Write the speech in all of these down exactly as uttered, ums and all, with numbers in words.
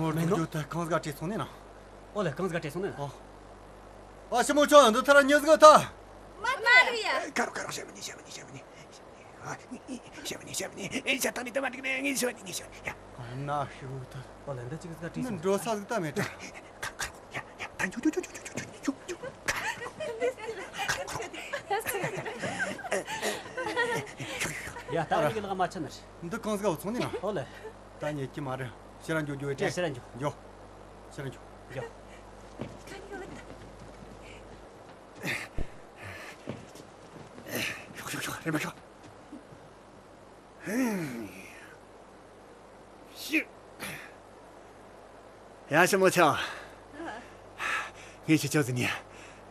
ཨོ། མེད་ནོ། ཁྱོད་ད་གང་ཟིག་ག་བྲོས་སོང་ནི་ན། ཨོ་ལེ། གང་ཟིག་ག་བྲོས་སོང་ནི་ན། ཨོ། ཨ་ཞི་མོ་ཆོ་འདི་ཐར་ཉི་ཟིག་ཐ། མ་མ་རེད་ཡ། ཁ་རོག་ཁ་རོག་བཤད་མི་ཉན་བཤད་མི་ཉན་བཤད་མི་ཉན། ཨ་ངས་བཤད་མི་ཉན་བཤད་མི་ཉན། ཨེ་བཤད་སྟངས་ནི་ད་མ་འགྲིག་ནས་ངས་བཤད་མི་ཉན་བཤད་མི་ཉན། ཡ། ཨ་ན་ཤི་བོ་ད། ཨོ་ལེ། འདི་ཅིག་ཟིག་ག་བྲོས་སོང་། འགྲོ་ས་ཟིག་ད་མེད་ད། ཁ་ཁ་རོག་ཡ་ཡ། ད་འཇུག་འཇུག་འཇུག་འཇུག་འཇུག་འཇུག་འཇུག། ཡ། ད་ངེད་ཀྱི་ལག་མ་ཆ་ནི་རེད། འདི་གང་ཟིག་ག་བུད་སོང་ནི་ན། ཨོ་ལེ། ད་རྙེད་ཀྱི་མ་རེད། ཕྱིར་ར་འགྱོ་རྒྱུ་ཡོད་དྲ། ཡ། ཕྱིར་ར་འགྱོ། འགྱོ། ཕྱིར་ར་འགྱོ། འགྱོ། ཤོག་ཤོག་ཤོག་རེམ་མ་ཤོག། ཤི། ཡ་ཞི་མོ་ཆོ། ངས་ཁྱེད་ཆོ་ཟིན་ཡ།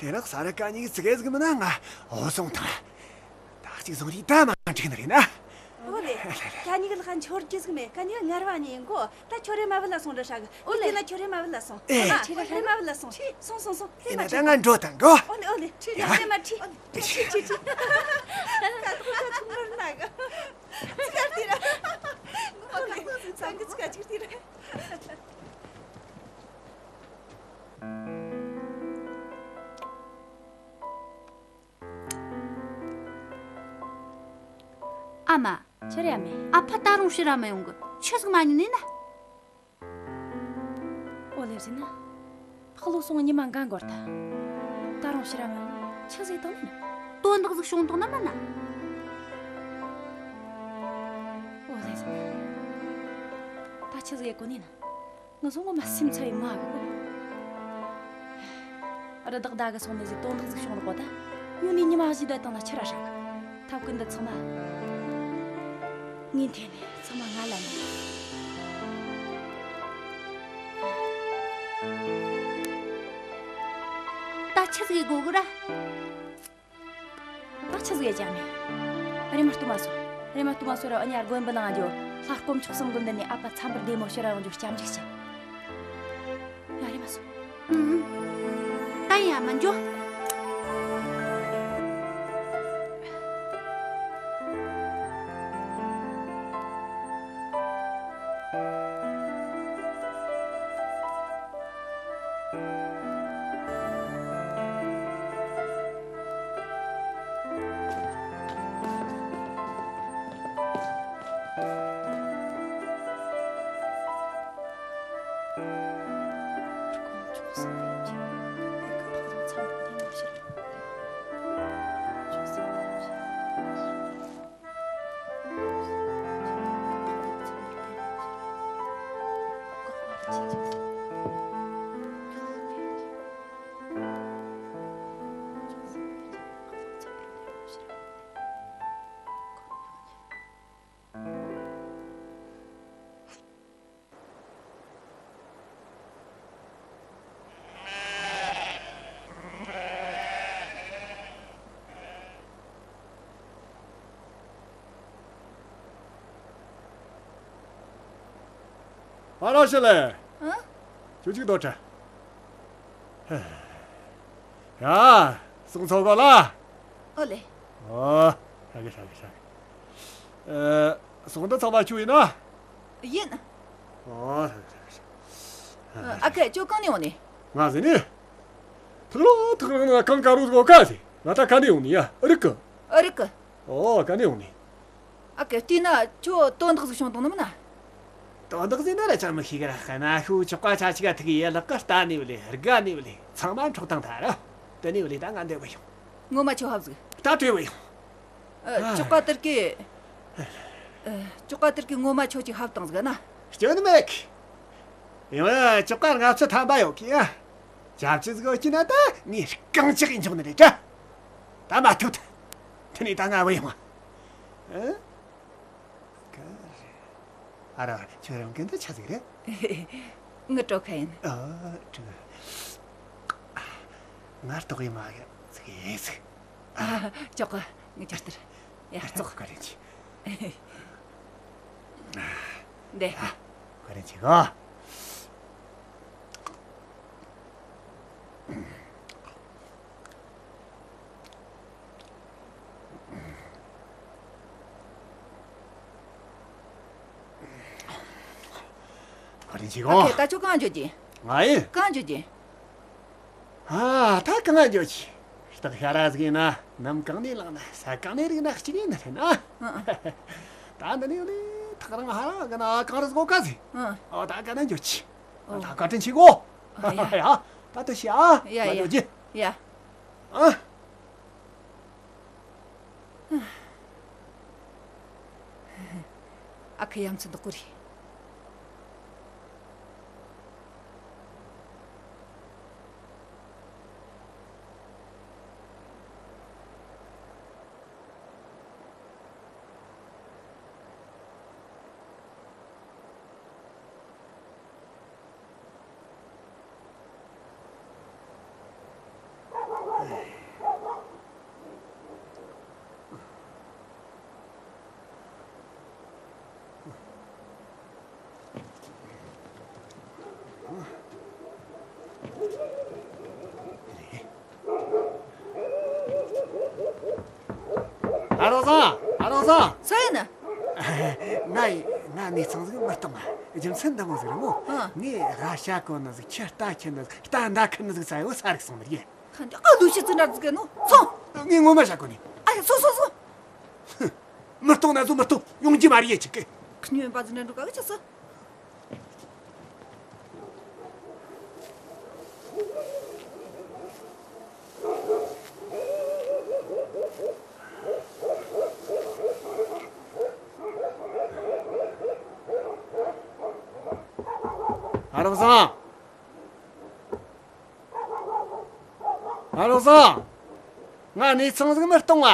དེ་ནག་ས་ར་ཀ་གཉིས་ཙི་གེ་ཟིག་མིན་ན་ང་འོ་སོང་དང་། ད་གཅིག་བཟུང་དུས་ད་མ་འགྲིག་ནི་རེད་ན། ཨོ་ལེ། ཀ་གཉིས་ལ་ཁ་འཆོར་རྒྱུ་ཟིག་མེད། ཀ་གཉིས་ངར་བ་ཉིན་གོ། ད་ཁྱོད་རེ་མ་བུད་ལ་སོང་ར་ཧྲ་གི། ཨོ་ལེ། ཁྱོད་རེ་མ་བུད་ལ་སོང་། ཨེ། ཨ། ཁྱོད་རེ་མ་བུད་ལ་སོང་། སོང་སོང་སོང་། ཨེ་ན་ད་ང་འགྲོ་དང་གོ། ཨོ་ལེ་ཨོ་ལེ། ཁྱོད་རེ་མ་ཁྲིད། ཁྲིད་ཁྲིད་ཁྲིད། ཀ་ཁོ་ཁ་ཆུང་མར་ན་གི། ཚིག་ག་ཏི་ར། ངོ་མ་ཁ་སང་གི་ཚིག་ག་ཅིག་ཏི་ར། ཨ་མ། ཆི་རེད་ཨ་མས། ཨ་ཕ་ད་རུང་ཕྱིར་ར་མི་ཡོང་གི། ཆི་ཟིག་མ་ཉན་ནི་ན། ཨོ་ལེ་ཟེར་ན། ཕག་ལོ་སོང་ཉི་མ་འགའ་འགོར་ཐལ། ད་རུང་ཕྱིར་ར་མི་ཡོང་ནི་ཆི་ཟིག་བཏང་ནི་ན། དོན་དག་ཟིག་བྱུང་བཏང་ན་མིན་ན། ཨོ་ལེ་ཟེར་ན། ད་ཆི་ཟིག་ཡེ་གོ་ནི་ན། ང་ཚོ་ངོ་མ་སེམས་ཚ་བའི་མ་གི་གོ། རི་དྭགས་ཟླ་གི་སོང་ནས་ཟིག་དོན་དག་ཟིག་བྱུང་རོགས་གོ་ད། ཡོང་ནས་ཉི་མ་བཞི་བསྡད་བཏང་ན་ཆི་ར་ཧྲ་གི། ཐབས་ཀུན་འདི་ཚང་མ། ངས་འཐེན་ནས་ཚང་མ་ང་ལ་ནས། ད་ཆི་ཟིག་དགོས་གི་ར། ད་ཆི་ཟིག་ཡ་ཅང་མེད། རེམ་མ་ལྟོས་མ་སོང་། རེམ་མ་ལྟོས་མ་སོང་ར། ཨ་ཉ་དགོན་པ་ནང་འགྱོ། ལྷ་སྐོམ་ཆོག་གསུམ་དགོན་འདི་ནས་ཨ་ཕ་འཚམས་པར་བདེ་མོ་ཕྱིར་ར་ཡོང་རྒྱུ་སྐྱབས་འཇུག་བྱེད། ཡ་རེམ་མ་སོང་། ཨུ་ཨུ། ད་ཡ་མ་འགྱོ། ཨ་ར་ཤི་ལེ། ཨ། ཁྱོད་ཅིག་སྡོད་དྲ། ཡ། སོང་ཚོགས་གོ་ལ། ཨོ་ལེ། ཨོ། ཧྲ་གི་ཧྲ་གི་ཧྲ་གི། ཨ། སོང་ད་ཚང་མ་ཁྱོད་ཡིན་ན། ཡིན། ཨོ། ཧྲ་གི་ཧྲ་གི་ཧྲ་གི། ཨ་ཁ་ཁྱོད་གང་ནས་ཡོང་ནི། ང་ཟེར་ནི། ཐག་རོང་ཐག་རོང་ན་ཁང་ཀ་རུ་གོ་ཀ་ཟེར། ང་ད་ག་ནས་ཡོང་ནི་ཡ། ཨ་རི་ཀི། ཨ་རི་ཀི། ཨོ། ག་ནས་ཡོང་ནི། ཨ་ཀེ། བལྟས་ན་ཁྱོད་དོན་དག་ཟིག་བྱུང་བཏང་ནི་མིན་ན། དོན་དག་ཟིག་ན་ར་ཅང་མི་ཤེས་གི་ར། ཧན་ན་ཤུ་ཅོག་པ་ཆ་ཆི་ག་ཐུག་ཡེ་ལག་གི་རྟ་ནི་བ་ལེ་རྒ་ནི་བ་ལེ་ཚང་མ་འཕྲོག་བཏང་ཐལ་ར། དེ་ནི་བ་ལེ་ད་ང་འདོད་གི་ཡོང་། ངོ་མ་ཁྱོད་ཧབ་ཟིག་རྟ་སྤྲོད་བ་ཡོང་། ཨ། ཅོག་པ་དེར་གི། ཨ། ཅོག་པ་དེར་གི་ངོ་མ་ཁྱོད་ཅིག་ཧབ་བཏང་ཟིག་ན། སྐྱོན་མེད་གི། ཡང་ཅོག་པ་ལྔ་བཅུ་ཐམ་པ་ཡོད་གི་ཡ། ཞབས་ཕྱི་ཟིག་ཡོད་ཀྱི་ན་ད་ངས་རྐང་ལྕགས་ཡིན་ཆོག་ནི་རེད་དྲ། ད་མ་ཐུབ་ད། དེ་ནས་ད་ང་བུད་ཡོང་ང་། ཨ། ག་རེ། ཨ་ར། ཁྱོད་རང་གི་འདི་ཆ་ཟིག་རེད། ངའི་གྲོ་ཁ་ཡིན། ཨ། གྲོ། ང་ལྟོགས་ཡི་མ་གི་ཟིག་ཡིན་ཟིག་ཨ། ཅོག་གི་ངའི་ཇི་ལྟར། ཡ་ཙོག་བཀའ་དྲིན་ཆེ། འདི། ཨ། བཀའ་དྲིན་ཆེ་གོ། ཡིན་གྱི་གོ། ཨ་ཁེ་ད་ཁྱོད་གང་འགྱོ་གྱིན། ང་ཡིན། གང་འགྱོ་གྱིན། ཨ་ད་གང་འགྱོ་གྱིན། སྟག་ཤ་ར་ཟིག་ཡིན་ན་ནམ་གང་ནས་ལངས་ན་ས་གང་ནས་རིག་ན་གཅིག་ཡིན་ན་རེད་ན། ཨ་ཨ། ད་འདི་ནས་ཡོང་ནས་ཐག་རིང་ཧ་ར་གི་ན་གང་རུ་ཟིག་གོ་ག་ཟིག་ཨ་ཨ། ད་ག་ན་འགྱོ་གྱིན། ཨ་ད་བཀའ་དྲིན་ཆེ་གོ། ཨ་ཡ། ཡ་ད་ལྟ་ཤི་ཨ། ཡ་ང་ཡ། འགྱོ་གྱིན། ཡ། ཨ། ཨ་ཁུ་ཡ་མཚན་འདི་ཀོ་རེད། ཨ་རོགས་བཟང་། ཨ་རོགས་བཟང་། སུ་ཡིན་ནི། ང་ཡིན། ང་གནས་ཚང་ཟིག་མི་གཏོང་ང་། རྒྱུ་མཚན་འདི་མོ་ཟིག་རེད་མོ། ཨ། ངས་ར་ཤ་གོན་ནི་ཟིག་ཁྱི་རྟ་ཁྱེར་ནི་ཟིག་རྟ་མདའ་ཁུར་ནི་ཟིག་ཚ་ཡོད་ས་རིག་སོང་ནི་ཡིན། ཁ་འདི་ཨ་ལུ་ཤི་ཙི་འདྲ་ཟིག་གི་ནོ་སོང་། ངས་ངོ་མ་བཤད་གོ་ནི། ཨ་ཡ་སོང་སོང་སོང་། མི་གཏོང་ན་ཟོ་མི་གཏོང་། ཡོང་རྒྱུ་མ་རེད་ཡེ་ཆིག་གི། ཁྱི་ཉོན་པ་ཟིག་འདྲ་འགྲོ་ག་གི་ཆགས་སོ། ཨ་རོགས་བཟང་། ཨ་རོགས་བཟང་། ང་གནས་ཚང་ཟིག་མི་གཏོང་ང་།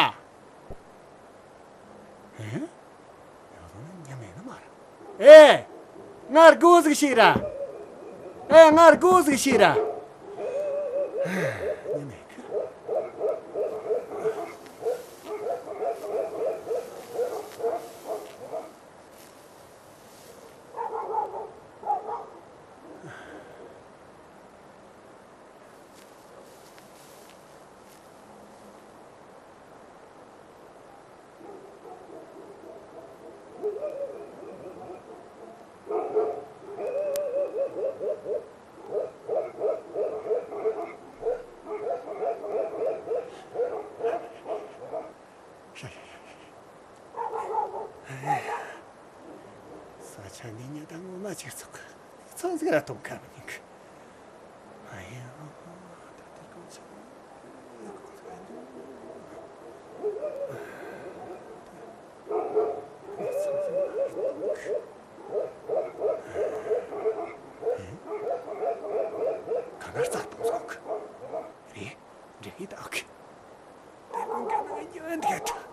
ཨེ། ཡང་ཟང་ན་ཉམས་ཡིན་ནི་མ་རེད། ཨེ། ང་སྒོ་ཟིག་ཕྱེ་ར། ཨེ། ང་སྒོ་ཟིག་ཕྱེ་ར། ཉམས་ཡིན་གི། ས་ཆ་འདི་ཉིད་དང་ངོ་མ་ཅིག་ཚོགས་ཚང་ཟིག་ར་གཏོང་ཁ་མི་ཉན་གི། ཨ་ཡ། ད་ལྟ་གང་ཆགས་ཡོད་གང་ཆགས་ཡོད། ཚང་ཟིག་ར་གཏོང་གི། ག་ན་རྩ་གཏོང་སོང་གི་རེད། འགྲིག་གི་འདུག་གི། དེ་ཀུན་ག་ན་ཡོད་འདུག་གི།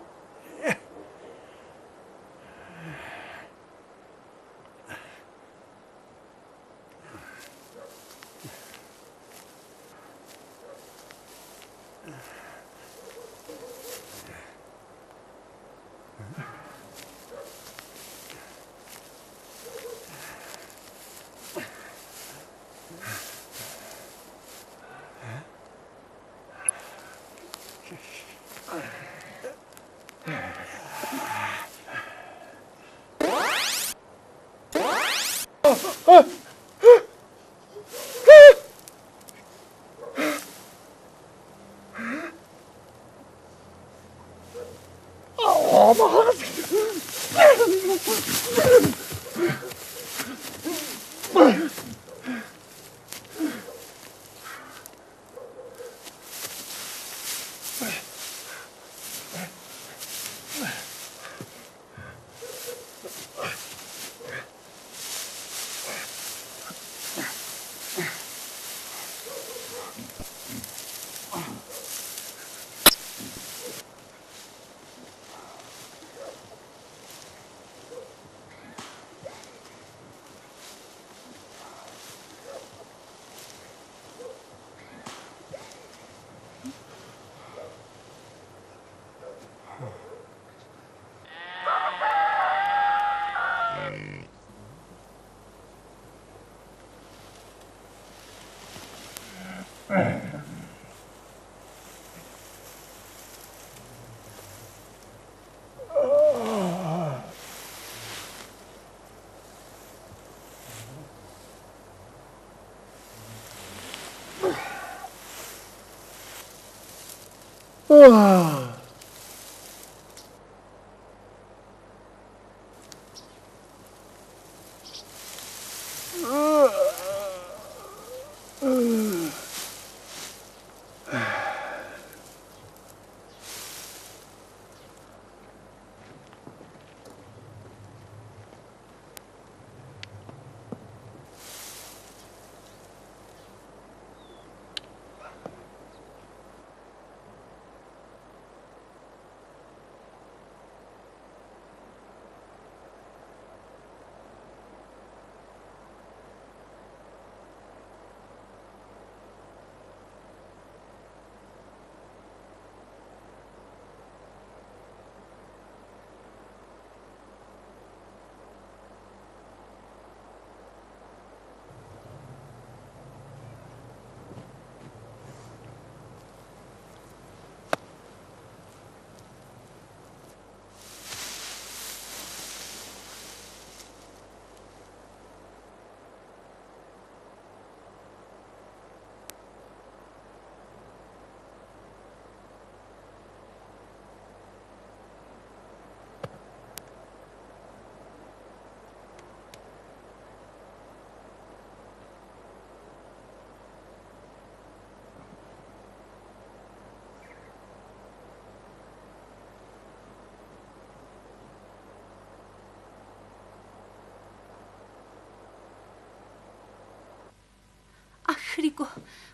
ཨ་ཤི་རི་ཀོ།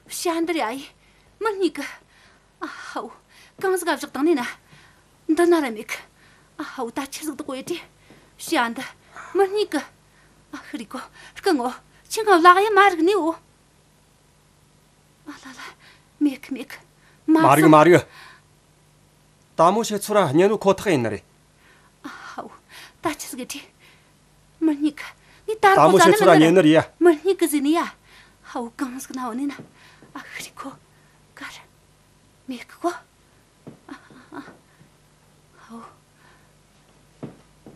བྱ་འདི་རེད། ཨ་ཡེ། མི་སྙིགས་གི། ཨ་ཧའོ། གང་ཟིག་ག་བཞག་བཏང་ནས་ན། འདི་ན་ར་མེད་གི། ཨ་ཧའོ། ད་ཆི་ཟིག་འདུག་གོ་ཡེ་དྲི། བྱ་འདི། མི་སྙིགས་གི། ཨ་ཤི་རི་ཀོ། སྐུ་ངོ་། ཁྱེད་ང་ལག་ཡེ་མ་རིག་ནས་འོ། ཨ་ལ་ལ། མེད་གི་མེད་གི། མ་མ་རིག་བཟང་། མ་རིག། ད་མོ་ཤེ་ཚུར་ར་ཉན་ནོ་ཁོ་ཐག་ཡིན་ནི་རེད། ཨ་ཧའོ། ད་ཆི་ཟིག་གི་དྲི། མི་སྙིགས་གི། ངས་ད་ར་ད་ཁོ་མོ་ཟ་ཤེ་ནི་ཚུར་ར་མིན་ནི་ཉན་ནི་རེད་ཡ། མི་སྙིགས་གི་ཟེར་ནི་ཡ། ཧའོ། གང་ཟིག་ན་འོ་ནི་ན། ཨ་ཤི་རི་ཀོ། གར། མེད་གི་གོ། ཨ་ཨ་ཨ། ཧའོ།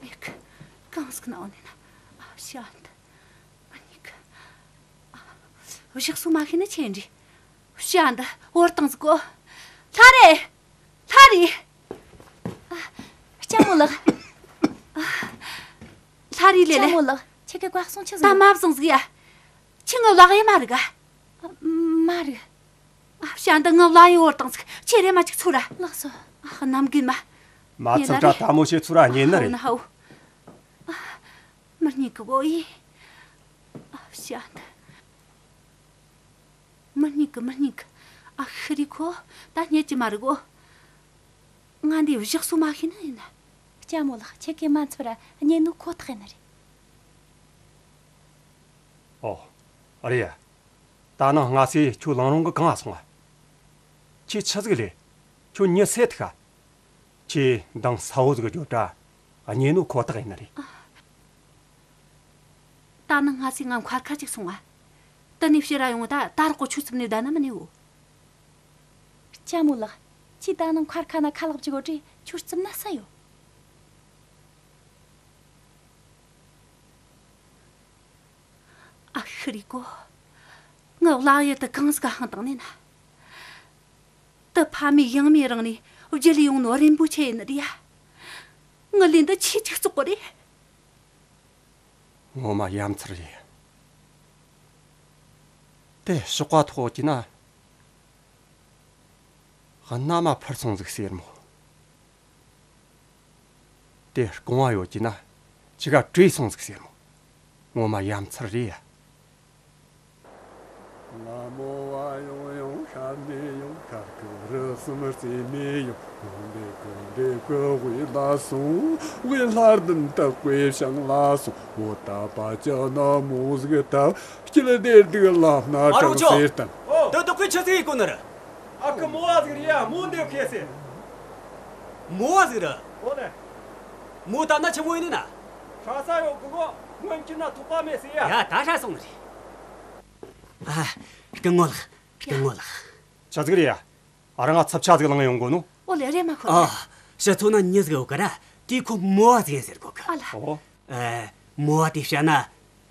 མེད་གི། གང་ཟིག་ན་འོ་ནི་ན། ཨ་བྱ་འདི། མི་སྙིགས་གི། ཨ། བཞག་སོ་མ་ཤེས་ནི་ཆེ་འདྲི། བྱ་འདི་བོར་བཏང་ཟིག་གོ། ལྷ་རེ། ལྷ་རེ། ཨ། ལྕམ་མོ་ལགས། ཨ། ལྷ་རེ་ལེ་ལེ། ལྕམ་མོ་ལགས། ཁྱེད་ཀྱི་བཀའ་གསུང་ཆི་ཟིག་ད་ཡོད། མ་བཟང་ཟིག་ཡ། ཁྱེད་ང་ལག་ཡེ་མ་རིག་ག། མ་རིག། ཨ་བྱ་འདི་ང་ལག་ཡེ་བོར་བཏང་ཟིག་ཁྱེད་རེ་མ་ཅིག་ཚུར་ར། ལགས་སོ། ཨ་ནམ་རྒྱུན་མ། མ་ཉན་ཚིག་ན་ར་རེ། ད་མོ་ཤེ་ཚུར་ར་ཉན་ནི་རེད། ཧའོ་ན་ཧའོ། ཨ། མི་སྙིགས་གི་གོ་ཡེ། ཨ་བྱ་འདི། མི་སྙིགས་གི། མི་སྙིགས་གི། ཨ་ཤི་རི་ཀོ། ད་རྙེད་ཀྱི་མ་རེད་གོ། ང་འདི་བཞག་སོ་མ་ཤེས་ནི་ཡིན་ན། ལྕམ་མོ་ལགས། ཁྱེད་ཀྱིས་མ་ཚུར་ར་རྙེད་ནོ་ཁོ་ཐག་ཡིན་ནི་རེད། ཨོ། ཨ་རེད་ཡ། ད་ནངས་སྔ་སེ་ཁྱོད་གླིང་རོང་གི་གང་ང་སོང་ང་། ཁྱོད་ཆི་ཟིག་ལས། ཁྱོད་མྱི་བསད་ཐུག་ག་ཁྱོད་མདང་ས་བོ་ཟིག་བརྗོད་དྲ། རྙེད་ནོ་ཁོ་ཐག་ཡིན་ནི་རེད། ད་ནངས་སྔ་སེ་ང་མཁར་ཁ་ཅིག་སོང་ང་། དེ་ནས་ཕྱིར་ར་ཡོང་ད་ད་རག་གོ་ཁྱོད་རྩིབ་ནས་བསྡད་ན་མི་ནུས་འོ། ལྕམ་མོ་ལགས། ཁྱོད་ད་ནངས་མཁར་ཁ་ན་ཁ་ལག་བཅུག་གོ་དྲི། ཁྱོད་རྩིབ་ན་ས་ཡོད། ཨ་ཤི་རི་ཀོ། ངའི་ལག་ཡེ་དེ་གང་ཟིག་ག་ཧང་བཏང་ནས་ན། དེ་ཕ་མེས་ཡང་མེས་རང་ནས་བརྒྱུད་ལས་ཡོང་ནོ་རིན་པོ་ཆེ་ཡིན་ནི་རེད་ཡ། ངའི་ལས་འདི་ཆེས་ཆིག་བཙོག་གི་རེད། ངོ་མ་ཡ་མཚར་རེད། དེ་གཤོག་པ་ཐོགས་ཀྱི་ན། གནའ་མ་འཕུར་སོང་ཟིག་ཟེར་མོ། དེ་རྐང་བ་ཡོད་ཀྱི་ན་ཅི་ག་བྲོས་སོང་ཟིག་ཟེར་མོ། ངོ་མ་ཡ་མཚར་རེད་ཡ། ལ་མོ་བ་ཡོང་ཡོང་ཤར་ནས་ཡོང་ཤར་གི་རི་གསུམ་རྩེ་ནས་ཡོང་། ཡོང་འདི་གོ་འདི་གོ་དབུས་ལ་སོང་། དབུས་ལྷ་ལྡན་སྟག་གོས་ཞང་ལ་སོང་། འོ་ད་པ་ཅག་ན་མོ་ཟིག་ད། སྐྱིད་བདེ་སྡུག་ལ་སྣ་ཨ་རོགས་དྲངས་ཚེ་ཅོ། བསྟན། འདི་སྡུག་གི་ཆི་ཟིག་ཡིན་གོ་ནི་རེད། ཨ་ཁུ་མོ་བ་ཟིག་རེད་ཡ། མོ་འདེབས་ཁེ་ཟེར། མོ་བ་ཟིག་རེད། འོ་ལེ། མོ་ད་ན་ཆི་མོ་ཡིན་ན། ཧྲ་ས་ཡོད་གི་གོ། སྔོན་གྱི་ན་ཐོག་པ་མེད་ཟེར་ཡ། ཡ་ད་ཧྲ་སོང་ནི་རེད། ཨ། སྐུ་ངོ་ལགས། སྐུ་ངོ་ལགས། ཆི་ཟིག་རེད་ཡ། ཨ་རང་ང་ཚབ་ཆ་ཟིག་ལངས་ཡོང་གོ་ནོ། ཨོ་ལེ་རེད་མ་ཁོ། ཨ། ཕྱི་ཚོ་ན་མྱི་ཟིག་ཡོད་གི་ར། དེ་ཁོ་མོ་བ་ཟིག་ཡིན་ཟེར་གོ་གི། ཨ་ལ། ཨོ། ཨ། མོ་བ་དེ་བཤད་ན།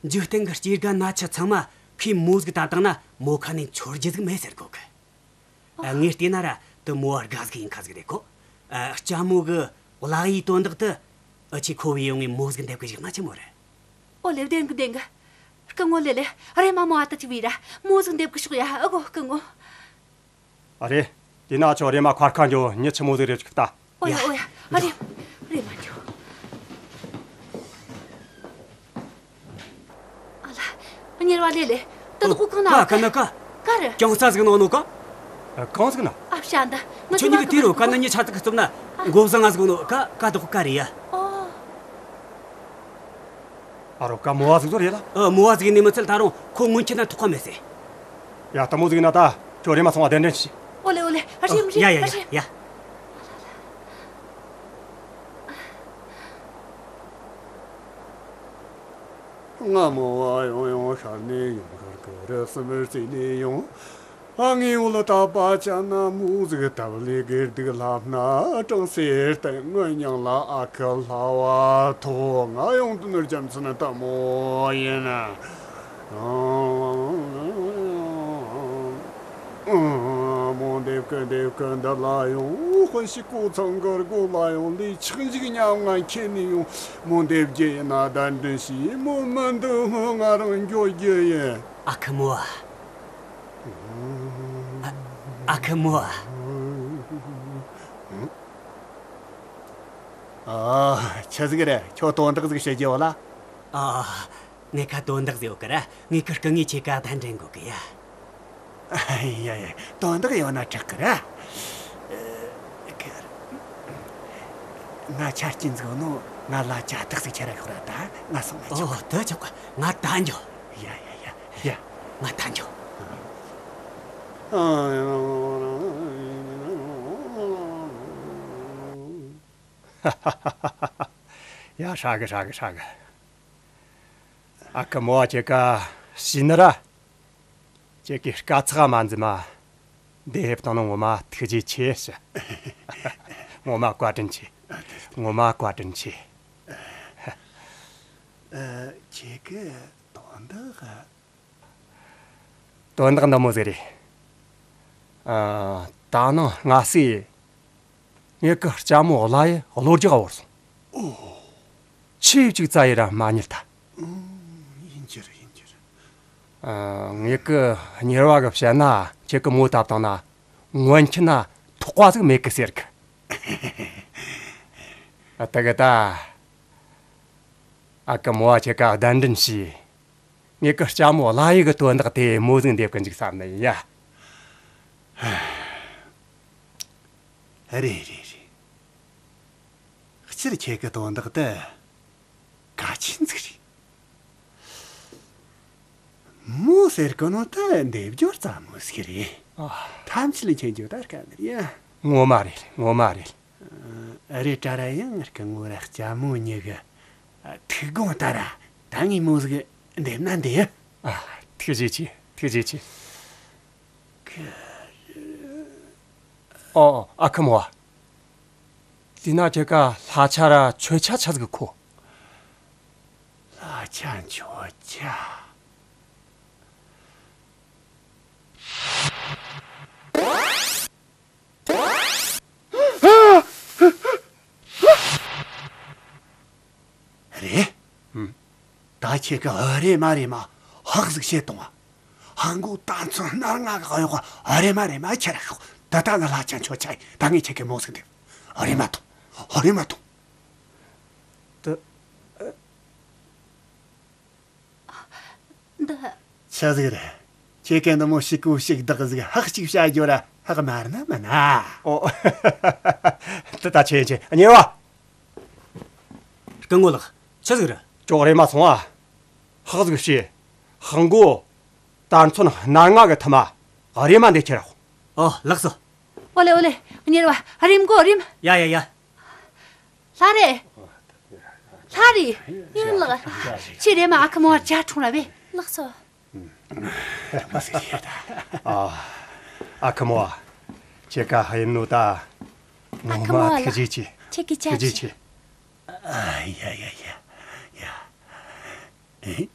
འཇིག་རྟེན་གི་སྐྱེ་རྒ་ན་འཆི་ཚང་མ་ཁོའི་མོ་ཟིག་ད་བཏང་ན་མོ་ཁ་ནས་འཆོར་རྒྱུ་ཟིག་མེད་ཟེར་གོ་གི། ཨ། ངས་བལྟས་ན་ར་ དེ་མོ་བ་དགའ་ཟིག་ཡིན་ཁ་ཟིག་རེད་གོ། ཨ། ལྕམ་མོ་གི་བླ་ཡི་དོན་དག་དེ་ཨ་ཆེ་ཁོ་བོས་ཡོང་ངས་མོ་ཟིག་འདེབས་གི་བཞག་ན་ཆི་མོ་རེད། ཨོ་ལེ། བདེན་གི་བདེན་གི། སྐུ་ངོ་ལེ་ལེ། རེ་མ་མོ་ཨ་ཏི་ཅི་བི་ར་མོ་ཟིག་འདེབས་གི་ཤོག་ཡ། ཨ་གོ་སྐུ་ངོ། ཨ་རེ། དེ་ན་ཁྱོད་རེ་མ་མཁར་ཁ་འགྱོ། མྱི་ཆི་མོ་ཟིག་རེ་ཅིག་ལྟ། ཨོ་ཡ་ཡ། ཨོ་ཡ། ཨ་རེ། རེ་མ་འགྱོ། ཨ་ལ། གཉེར་བ་ལེ་ལེ། ད་དུ་ཁུ་ཁང་ན་ཀ་ཀ་ན་ཀ། ཀ་རེ། ཀྱང་ས་ཟིག་ནང་ནོ་ཀ། ཨ། གང་ཟིག་ན། ཨ་ཕྱ་འདི། ང་ཁྱོད་གཉིས་ཀྱི་དེ་རུ་ཀ་ན་གཉིས་ཆ་ཚིག་གི་བཙུམ་ན། ཨ། མགོ་བཟང་ང་ཟིག་ནོ་ཀ། ཀ་དུ་ཁུ་ཀ་རེ་ཡ། ཨོ། ཨ་རོ། ཀ་མོ་བ་ཟིག་ཟོ་རེད་ལ། ཨ། མོ་བ་ཟིག་ནི་མི་ཚད་ད་རུང་ཁོ་སྔོན་ཆད་ན་ཐོགས་ཁ་མེད་ཟེ། ཡ། དེ་མོ་ཟིག་ན་ད་ཁྱོད་རེ་མ་སོང་བ་གདན་འདྲེན་བྱོས། ཨོ་ལེ་ཨོ་ལེ། ཨ་རེམ་རེམ། ཡ་ཡ་ཨ་ཡ་རེམ། ཡ། སྔ་མོ་བ་ཡང་ཡང་ཤར་ནས་ཡོང་གར་གི་རི་སུམ་རྩེ་ནས་ཡོང་། ཨ། ངའི་འོ་ལ་ད་པ་ཅ་ན་མོ་ཟིག་སྟབས་ལེགས་གི་འདུག་ལབ་ན། གྲང་སེར་སྟེང་ངོ་མྱང་ལ་ཨ་ཁུ་ལྷ་བ་ཐོ། ང་ཡོང་དུ་ནོར་རྒྱུ་མཚན་དེ་མོ་ཡིན། མོ་འདེབས་ཀི་འདེབས་ཀི་འདི་ལ་ཡོང་། དཔོན་ཞིག་ཀོ་ཚང་གི་སྒོ་ལ་ཡོང་ལས་ཆག་འཇིག་ཉམ་ང་ཁྱེར་ནས་ཡོང་། མོ་འདེབས་རྒྱུ་ཡིན་ན་གདན་འདྲེན་བྱོས། མོ་མི་འདུག་ང་རང་འགྱོ་རྒྱུ་ཡིན། ཨ་ཁུ་མོ། ཨ། ཨ་ཁུ་མོ། ཨ། ཆི་ཟིག་རེད། ཁྱོད་དོན་དག་ཟིག་བཤད་རྒྱུ་ཡོད་ལ། ཨ། ངེད་ཀ་དོན་དག་ཟིག་ཡོད་ཀི་ར། ངེད་ཀི་སྐུ་ངོས་ཁྱེད་ཀ་གདན་འདྲེན་དགོས་ཀི་ཡ། ཡ་ཡ། དོན་དག་ཡོད་ན་དྲག་གི་ར། ང་ཆ་རྐྱེན་ཟིག་ནོ། ང་ལ་ཇ་དག་ཟིག་ཁྱེར་ར་ཤོག་ར། ད་ང་སོང་ང་ཆོག་ཨོ། དེ་ཆོག་གི། ང་ད་འགྱོ། ཡ་ཡ་ཡ་ཡ། ང་ད་འགྱོ། ཡ། ཧྲ་གི་ཧྲ་གི་ཧྲ་གི། ཨ་ཁུ་མོ་བ་ཁྱེད་ཀ་ཤི་ནི་ར། ཁྱེད་ཀྱིས་དཀའ་ཚེགས་མ་འཛེམས་མ་འདི་ཕེབས་བཏང་ནོ་ངོ་མ་ཐུགས་རྗེ་ཆེ་ཞུ། ངོ་མ་བཀའ་དྲིན་ཆེ། ངོ་མ་བཀའ་དྲིན་ཆེ། ཨ། ཁྱེད་ཀྱི་དོན་དག་དོན་དག་འདི་མོ་ཟིག་རེད། ཨ། ད་ནངས་སྔ་སེ་ངེད་ཀི་ལྕམ་མོ་བླ་ཡི་གློ་རྒྱག་བོར་སོང་། ཨོ། ཆུ་གཅིག་རྩ་ཡི་ར་མ་རྙེད་ད། ཨང་། ཡིན་རྒྱུ་རེད། ཡིན་རྒྱུ་རེད། ཨ། ངེད་ཀི་གཉེར་བ་གིས་བཤད་ན་ཁྱེད་ཀི་མོ་བཏབ་བཏང་ན་སྔོན་ཆད་ན་ཐོགས་པ་ཟིག་མེད་གི་ཟེར་གི། ཨ། དེ་གི་ད་ཨ་ཁུ་མོ་བ་ཁྱེད་ཀ་གདན་འདྲེན་བྱོས། ངེད་ཀི་ལྕམ་མོ་བླ་ཡི་གི་དོན་དག་དེ་མོ་ཟིག་འདེབས་གི་འཇུག་བསམ་ནི་ཡིན་ཡ། རེད་རེད་རེད། སྤྱིར་ཁྱེད་ཀྱི་དོན་དག་དེ་གལ་ཆེན་ཟིག་རེད། མོ་ཟེར་གི་ནོ་ད་འདེབས་སྦྱོར་ཙམ་མོ་ཟིག་རེད། ཨ། ཐམས་ཅད་ལ་མཁྱེན་རྒྱུ་ད་དཀའ་ངལ་ཡ། ངོ་མ་རེད། ངོ་མ་རེད། ཨ། རེད་དྲ་ར། ཡང་སྐུ་ངོ་ར་ལྕམ་མོ་གཉིས་གི་ཐུགས་དགོངས་ལྟར་ར་ད་ངས་མོ་ཟིག་འདེབས་ན་འདི། ཨ། ཐུགས་རྗེ་ཆེ། ཐུགས་རྗེ་ཆེ། ཨོ། ཨ་ཁུ་མོ་བ། དེ་ན་ཁྱེད་ཀ་ལྷ་ཆ་ར་མཆོད་ཆ་ཆ་ཟིག་མཁོ། ལྷ་ཆ་མཆོད་ཆ། རེད། ཨུམ། ད་ཁྱེད་ཀྱིས་ཨ་རེ་མ་རེ་མ་ཧག་ཟིག་བཤད་བཏང་བ། ཧང་གོ་དར་ཚོན་སྣ་ལྔ་གི་གཡོག་ཨ་རེ་མ་རེ་མ་ཁྱེར་ཤོག་ད་ལྟ་ང་ལྷ་ཆ་མཆོད་ཆ་ཡིན། ད་ངས་ཁྱེད་ཀྱི་མོ་ཟིག་འདེབས། ཨ་རེ་མ་ཐོངས། ཨ་རེ་མ་ཐོངས། ད། འདི། ཆི་ཟིག་རེད། ཁྱེད་ཀྱིས་འདི་མོ་ཞིག་གོ་ཞིག་བདག་ཟིག་ཧག་ཅིག་བྱ་རྒྱུ་ར་ཧག་མ་ར་ན་མ་ན། ཨོ། དེ་ད་ཆེ་ཆེ་གཉེར་བ། སྐུ་ངོ་ལགས། ཆི་ཟིག་རེད། ཅོག་རེ་མ་སོང་ཨ། ཧག་ཟིག་བྱས། ཧང་གོ། དར་ཚོན་སྣ་ལྔ་གི་ཐུ་མ། ཨ་རེ་མ་འདི་ཁྱེར་རོགས། ཨོ། ལགས་སོ། ཨོ་ལེ་ཨོ་ལེ། གཉེར་བ་རིམ་གོ་རིམ། ཡ་ཡ་ཡ། ལྷ་རེ། ལྷ་རེ། ཡིན་ལགས། ཁྱེད་རེ་མ་ཨ་ཁུ་མོ་བར་ཇ་འཐུང་ར་བས། ལགས་སོ། ཨ། ཨ་ཁུ་མོ། ཁྱེད་ཀ་ཧ་ཡིན་ནོ་ད། ཨ་ཁུ་མོ་ལགས། ངོ་མ་ཐུགས་རྗེ་ཆེ། ཁྱེད་ཀྱི་ཇ། ཐུགས་རྗེ་ཆེ། ཨ། ཡ་ཡ་ཡ་ཡ། ཨེ།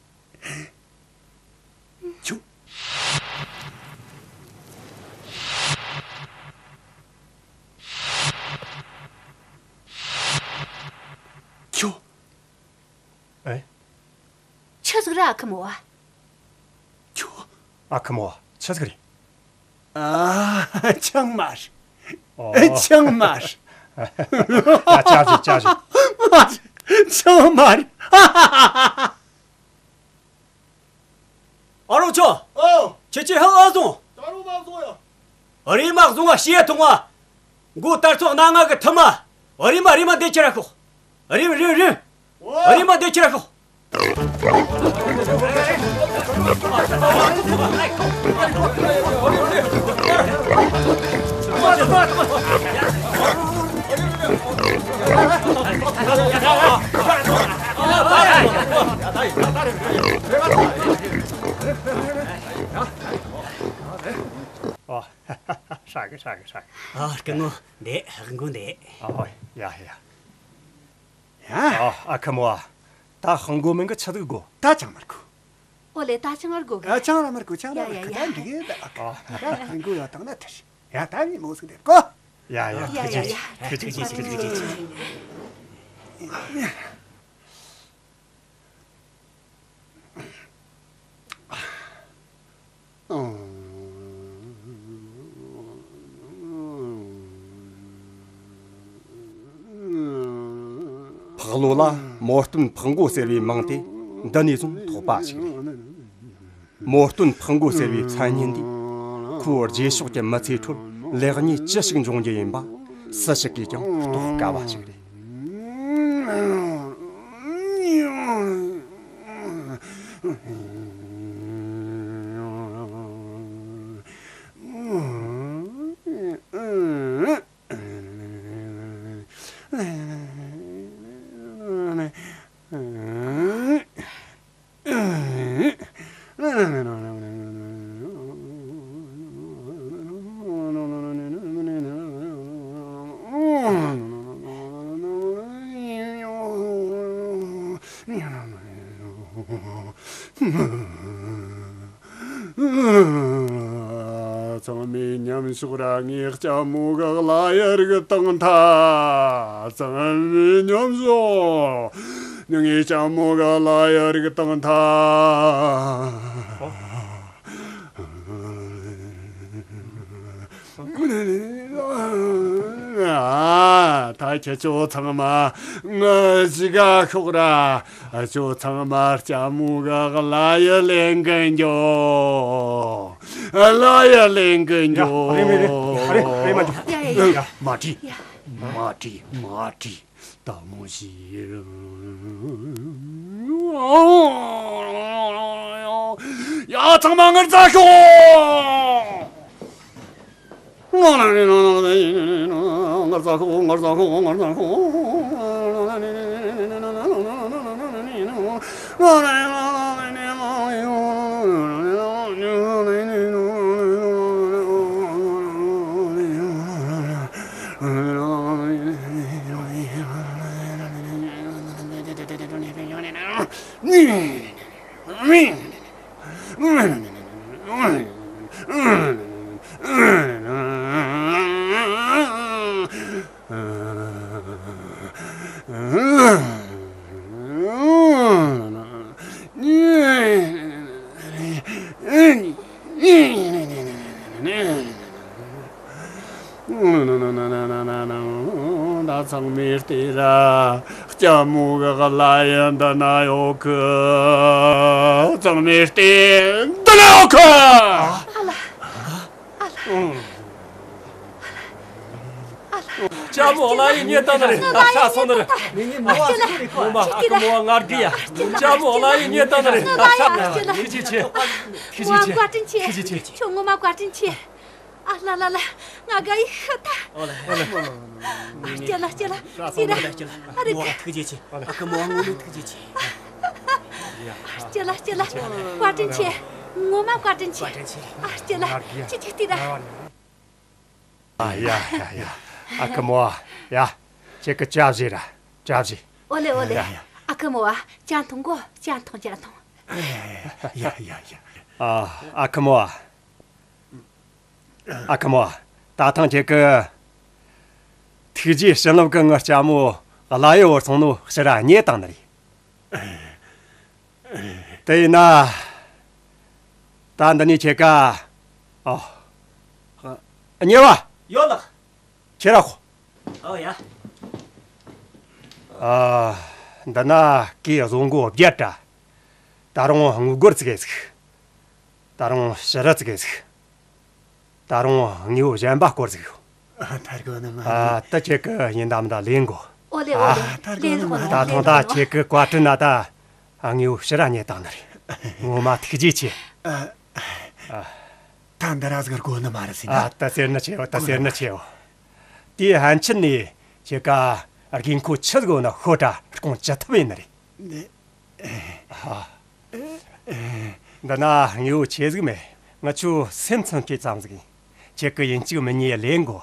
ཆུ། ཨེ། ཆི་ཟིག་རེད་ཨ་ཁུ་མོ་བ། ཁྱོད། ཨ་ཁུ་མོ་བ་ཆི་ཟིག་རེད། ཨ། ཆང་མ་རེད། ཨོ། ཆང་མ་རེད། ཡ། ཅག་བཞི་ཅག་བཞི། ཆང་མ་རེད། ཨ་རོགས་ཚོ། ཨོ། ཁྱེད་ཀྱིས་ཧང་ཨ་བཟུང་། ད་རུང་མ་བཟུང་ཡ། རེམ་མ་བཟུང་བ་ཤེས་ཐུང་བ། མགོ་དར་ཚོགས་སྣ་ལྔ་གི་ཐུར་མ། རེམ་མ་རེམ་མ་འདི་ཁྱེར་ར་ཤོག་རེམ་རེམ་རེམ། ཨོ། རེམ་མ་འདི་ཁྱེར་ར་ཤོག་ཨོ། ཧྲ་གི་ཧྲ་གི་ཧྲ་གི། ཨ། སྐུ་ངོ་འདི་ཧ་གོ་འདི། ཨོ། ཡ་ཡ། ཡ། ཨ། ཨ་ཁུ་མོ་བ། ད་ཧང་གོ་མིན་གི་ཆི་ཟིག་དགོ། ད་ཅང་མར་གོ། ཨོ་ལེ། ད་ཅང་མར་གོ་གི། ཨ། ཅང་ར་མར་གོ། ཅང་ར་མར་གོ། ཡ་ཡ་ཡ། ད་འགྲིག་གི་ད། ཨ། ད་ཧང་གོ་ཡོད་དང་ན་ཐར། ཡ། ད་མི་མོ་ཟིག་འདེབས་གོ། ཡ་ཡ། ཡ་ཡ་ཡ། ཐུགས་རྗེ་ཆེ། ཐུགས་རྗེ་ཆེ། ཕག་ལོ་ལ་མོ་སྟོན་ཕག་མགོ་ཟེར་བའི་མིང་དེ་འདི་ནས་བཟུང་ཐོགས་པ་ཞིག་རེད། མོ་སྟོན་ཕག་མགོ་ཟེར་བའི་མཚན་སྙན་འདིས་ཁོའི་རྗེས་ཕྱོགས་ཀྱི་མི་ཚེའི་ཁྲོད་ལེགས་ཉེས་ཅི་ཞིག་འབྱུང་རྒྱུ་ཡིན་པ་སུ་ཞིག་གིས་ཀྱང་རྟོགས་དཀའ་བ་ཞིག་རེད། ཚང་མས་མཉམ་ཞོག་ར། ངའི་ལྕམ་མོ་གི་ཀླ་ཡི་རིག་བཏང་ཐལ། ཚང་མས་མཉམ་ཞོག་ངའི་ལྕམ་མོ་གི་ཀླ་ཡི་རིག་བཏང་ཐལ། ཨ། ད་ཁྱེད་ཚོ་ཚང་མ་ངའི་གཞུག་ག་ཤོག་ར། ཁྱོད་ཚང་མ་ལྕམ་མོ་གི་ཀླ་ཡི་ལེན་གི་འགྱོ། ཀླ་ཡི་ལེན་གི་འགྱོ། ཡ། རེམ་མ་རེམ་མ་འགྱོ། ཡ་ཡ་ཡ། མ་བྲིས། ཡ། མ་བྲིས། མ་བྲིས། མ་བྲིས། ད་མོ་ཞིག་ཡ། ཚང་མ་ངར་ཙ་ཤོག་ད་ཚང་མས་བལྟས་ར། ལྕམ་མོ་གི་ཀླ་ཡི་འདི་ན་ཡོད་གི། ཚང་མས་བལྟས། འདི་ན་ཡོད་གི། ཨ་ལ། ཨ་ལ། ཨ་ལ། ལྕམ་མོ་ཀླ་ཡི་རྙེད་བཏང་ནི་རེད། ད་ཧྲ་སོང་ནི་རེད། ངོ་མ་ཨ་ཁུ་མོ་བ་ང་དགའ་ཡ། ལྕམ་མོ་ཀླ་ཡི་རྙེད་བཏང་ནི་རེད། ད་ཧྲ། ཐུགས་རྗེ་ཆེ། ཐུགས་རྗེ་ཆེ། ཐུགས་རྗེ་ཆེ། ཁྱོད་ངོ་མ་བཀའ་དྲིན་ཆེ། ཨ་ལ་ལ་ལ། ང་དགའ་ཡི་ཤི་ཐལ། ཨོ་ལེ། ཨོ་ལེ། ཨ། སྐྱིད་ལ་སྐྱིད་ལ། ཤ་སོང་། ཨ་རེ། ཨ་རེ། ཐུགས་རྗེ་ཆེ། ཨ་ཁུ་མོ་བ་ངོ་མ་ཐུགས་རྗེ་ཆེ། ཨ། སྐྱིད་ལ་སྐྱིད་ལ། བཀའ་དྲིན་ཆེ། ངོ་མ་བཀའ་དྲིན་ཆེ། བཀའ་དྲིན་ཆེ། ཨ། སྐྱིད་ལ། ཁྱེད་ཀྱིས་ཐུགས་ར། ཨ། ཡ་ཡ་ཡ། ཨ་ཁུ་མོ་བ། ཡ། ཁྱེད་ཀྱིས་ཇ་བཞེས་ར། ཇ་བཞེས། ཨོ་ལེ་ཨོ་ལེ། ཡ་ཡ། ཨ་ཁུ་མོ་བ། ཇ་འཐུང་གོ། ཇ་འཐུང་ཇ་འཐུང་། ཡ་ཡ་ཡ། ཨ། ཨ་ཁུ་མོ་བ། ཨ་ཁུ་མོ། ད་ཐེངས་ཁྱེད་ཀྱིས་ཐུགས་རྗེ་བྱིན་རླབས་ཀྱིས་ངའི་ལྕམ་མོ་ཀླ་ཡི་བུད་སོང་ནོ་ཕྱིར་ར་རྙེད་བཏང་ནི་རེད། དེ་ཡིན་ན། ད་འདི་ནས་ཁྱེད་ཀ་ཨོ། གཉེར་བ། ཡོད་ལགས། ཁྱེད་ར་ཤོག་ཨོ་ཡ། ཨ། འདི་ན་གོས་བཟོ་མགོ་བརྒྱད་འདྲ། ད་རུང་དངུལ་སྒོར་ཙི་གེ་ཟིག་ད་རུང་ཕྱུ་ར་ཙི་གེ་ཟིག་ད་རུང་དངོས་པོ་གཞན་པ་སྐོར་ཟིག་ཡོད། ཨ། ཐར་གོ་ནི་མ། ཨ། ད་ཁྱེད་ཀྱི་ཡིན་དམ་ད་ལེན་དགོ། ཨོ་ལེ། ཨོ་ཨ། ལེ། ཐར་གོ་ལེན་ནི་མ། ཟིག་ད་ཐོང་ད་ཁྱེད་ཀྱི་བཀའ་དྲིན་ན་ད་དངོས་པོ་ཕྱུ་ར་རྙེད་བཏང་ནི་རེད། ངོ་མ་ཐུགས་རྗེ་ཆེ། ཨ། ཨ། ད་འདི་ར་ཟིག་དགོ་ནི་མ་རེད་ཟེར་ན། ཨ། ད་ཟེར་ནི་ཆེ་བ། ད་ཟེར་ནི་ཆེ་བ། དེའི་ཕན་ཆད་ནས་ཁྱེད་ཀ་དགོས་མཁོ་ཆི་ཟིག་ཡོད་ན་ཤོད་དྲ་སྐོང་ཅི་ཐུབ་ཡིན་ནི་རེད། ཨ། འདི་ན་དངོས་པོ་ཆེ་ཟིག་མེད། ང་ཆོ་སེམས་ཚིམ་ཁེ་ཙམ་ཟིག་ཡིན། ཁྱེད་ཀྱི་ཡིན་གཅིག་མིན་གཉིས་ལེན་དགོ།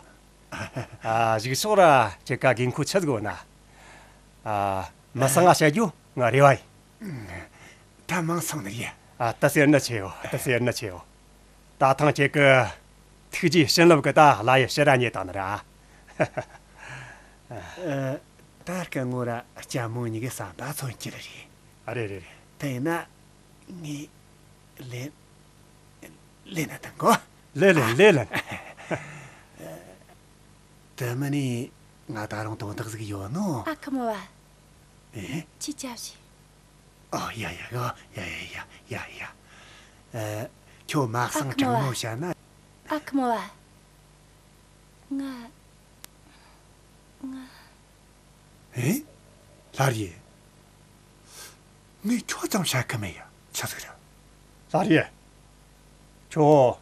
ཨ། གཞུག་ཕྱོགས་ར་ཁྱེད་ཀ་དགོས་མཁོ་ཆི་ཟིག་ཡོད་ན། ཨ། མི་གསང་ང་བཤད་རྒྱུ་ང་རེ་བ་ཡིན། ད་མང་སོང་ནི་ཡ། ཨ། ད་ཟེར་ནི་ཆེ་བོ། ད་ཟེར་ནི་ཆེ་བོ། ད་ཐང་ཁྱེད་ཀྱི་ཐུགས་རྗེའི་བྱིན་རླབས་ཀྱིས་ད་ལྷ་ཡི་ཕྱུ་ར་རྙེད་བཏང་ནི་ར། ཨ། ད་སྐུ་ངོ་ར་ལྕམ་མོ་གཉིས་ཀྱི་བསམ་པ་མཚོན་གྱི་རེད། ཨ། རེད་རེད་རེད། དེ་ཡིན་ན་ངས་ལེན་ལེན་ན་བཏང་གོ། ལེན་ལེན་ལེན་ལེན། དེ་མིན་ནས་ང་ད་རུང་དོན་དག་ཟིག་ཡོད་ནོ། ཨ་ཁུ་མོ་བ། ཨེ། ཁྱེད་ཅག་བཞི། ཨོ་ཡ་ཡ་ཡ་ཡ་ཡ་ཡ་ཡ། ཨ། ཁྱོད་མ་གསང་ཨ་ཁུ་མོ་དྲང་མོ་བ། བཤད་ན། ཨ་ཁུ་མོ་བ། ང་ང་། ཨེ། ལྷ་རི། ངས་ཁྱོད་ཙམ་བཤད་གི་མེད་ཡ། ཆི་ཟིག་རེད། ལྷ་རི། ཁྱོད་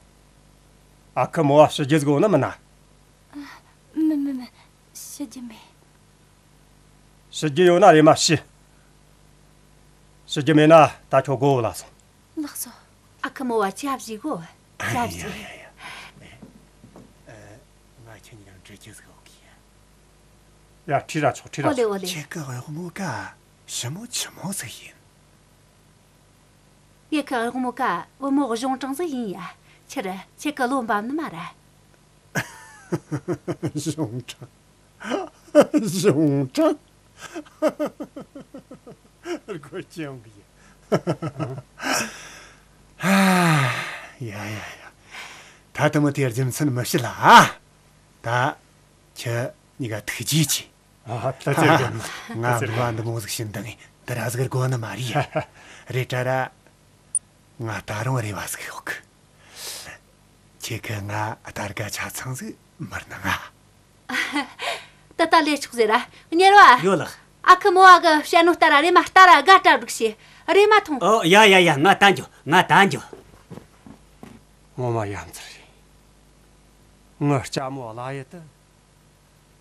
ཨ་ཁུ་མོ་བ་ཕྱི་རྒྱལ་ཟིག་ཡོད་ན་མིན་ན། ཨ། མིན་མིན་མིན། ཕྱི་རྒྱལ་མེད། ཕྱི་རྒྱལ་ཡོད་ན་རེམ་མ་ཤོད། ཕྱི་རྒྱལ་མེད་ན་ད་ཁྱོད་སྒོ་བོ་ལ་སོང་། ལགས་སོ། ཨ་ཁུ་མོ་བ་ཅག་བཞི་གོ། ཅག་བཞི། ཡ་ཡ་ཡ། ཨ། ང་ཁྱེད་གཉིས་ཀ་འདྲི་རྒྱུ་ཟིག་ཡོད་གི་ཡ། ཡ། ཁྲིད་ར་ཆོག་ཁྲིད་ར་ཆོག་ཨོ་ལེ་ཨོ་ལེ། ཁྱེད་ཀྱི་གཡོག་མོ་ཀ་ཞི་མོ་ཆི་མོ་ཟིག་ཡིན། ངེད་ཀྱི་གཡོག་མོ་ཀ་བུ་མོ་གཞུང་དྲང་ཟིག་ཡིན་ཡ། ཁྱེད་ར་ཁྱེད་ཀྱི་བློ་འབབ་ནི་མ་རེད། གཞུང་དྲང་། གཞུང་དྲང་། སྒོ་ཅི་ཡོང་གི་ཡིན། ཡ་ཡ་ཡ། ད་དུ་མོ་དེའི་རྒྱུ་མཚན་མི་ཤེས་ལ་ཨ། ད་ཁྱེད་གཉིས་ཀ་ཐུགས་རྗེ་ཆེ། ཨ། ད་ཚེ་དགོན་ང་འབུལ་བ་འདི་མོ་ཟིག་བྱིན་དང་འདི་ར་ཟིག་དགོ་ནི་མ་རེད་ཡ། རེད་དྲ་ར། ང་ད་རུང་རེ་བ་ཟིག་ཡོད་གི། ཁྱེད་ཀྱིས་ང་ལྟར་ག་ཆ་ཚང་ཟིག་མི་གནང་ང་། ད་ལྟ་ལས་ཆོག་ཟེར་ར། གཉེར་བ། ཡོད་ལགས། ཨ་ཁུ་མོ་བ་གི་བཤད་ནོ་ལྟར་ར་རེམ་མ་ལྟར་ར་དགའ་སྤྲ་སྒྲིག་བྱེད། རེམ་མ་ཐོངས། ཨོ་ཡ་ཡ་ཡ། ང་ད་འགྱོ། ང་ད་འགྱོ། ངོ་མ་ཡ་མཚར་རེད། ངའི་ལྕམ་མོ་ལ་ཡེ་དེ་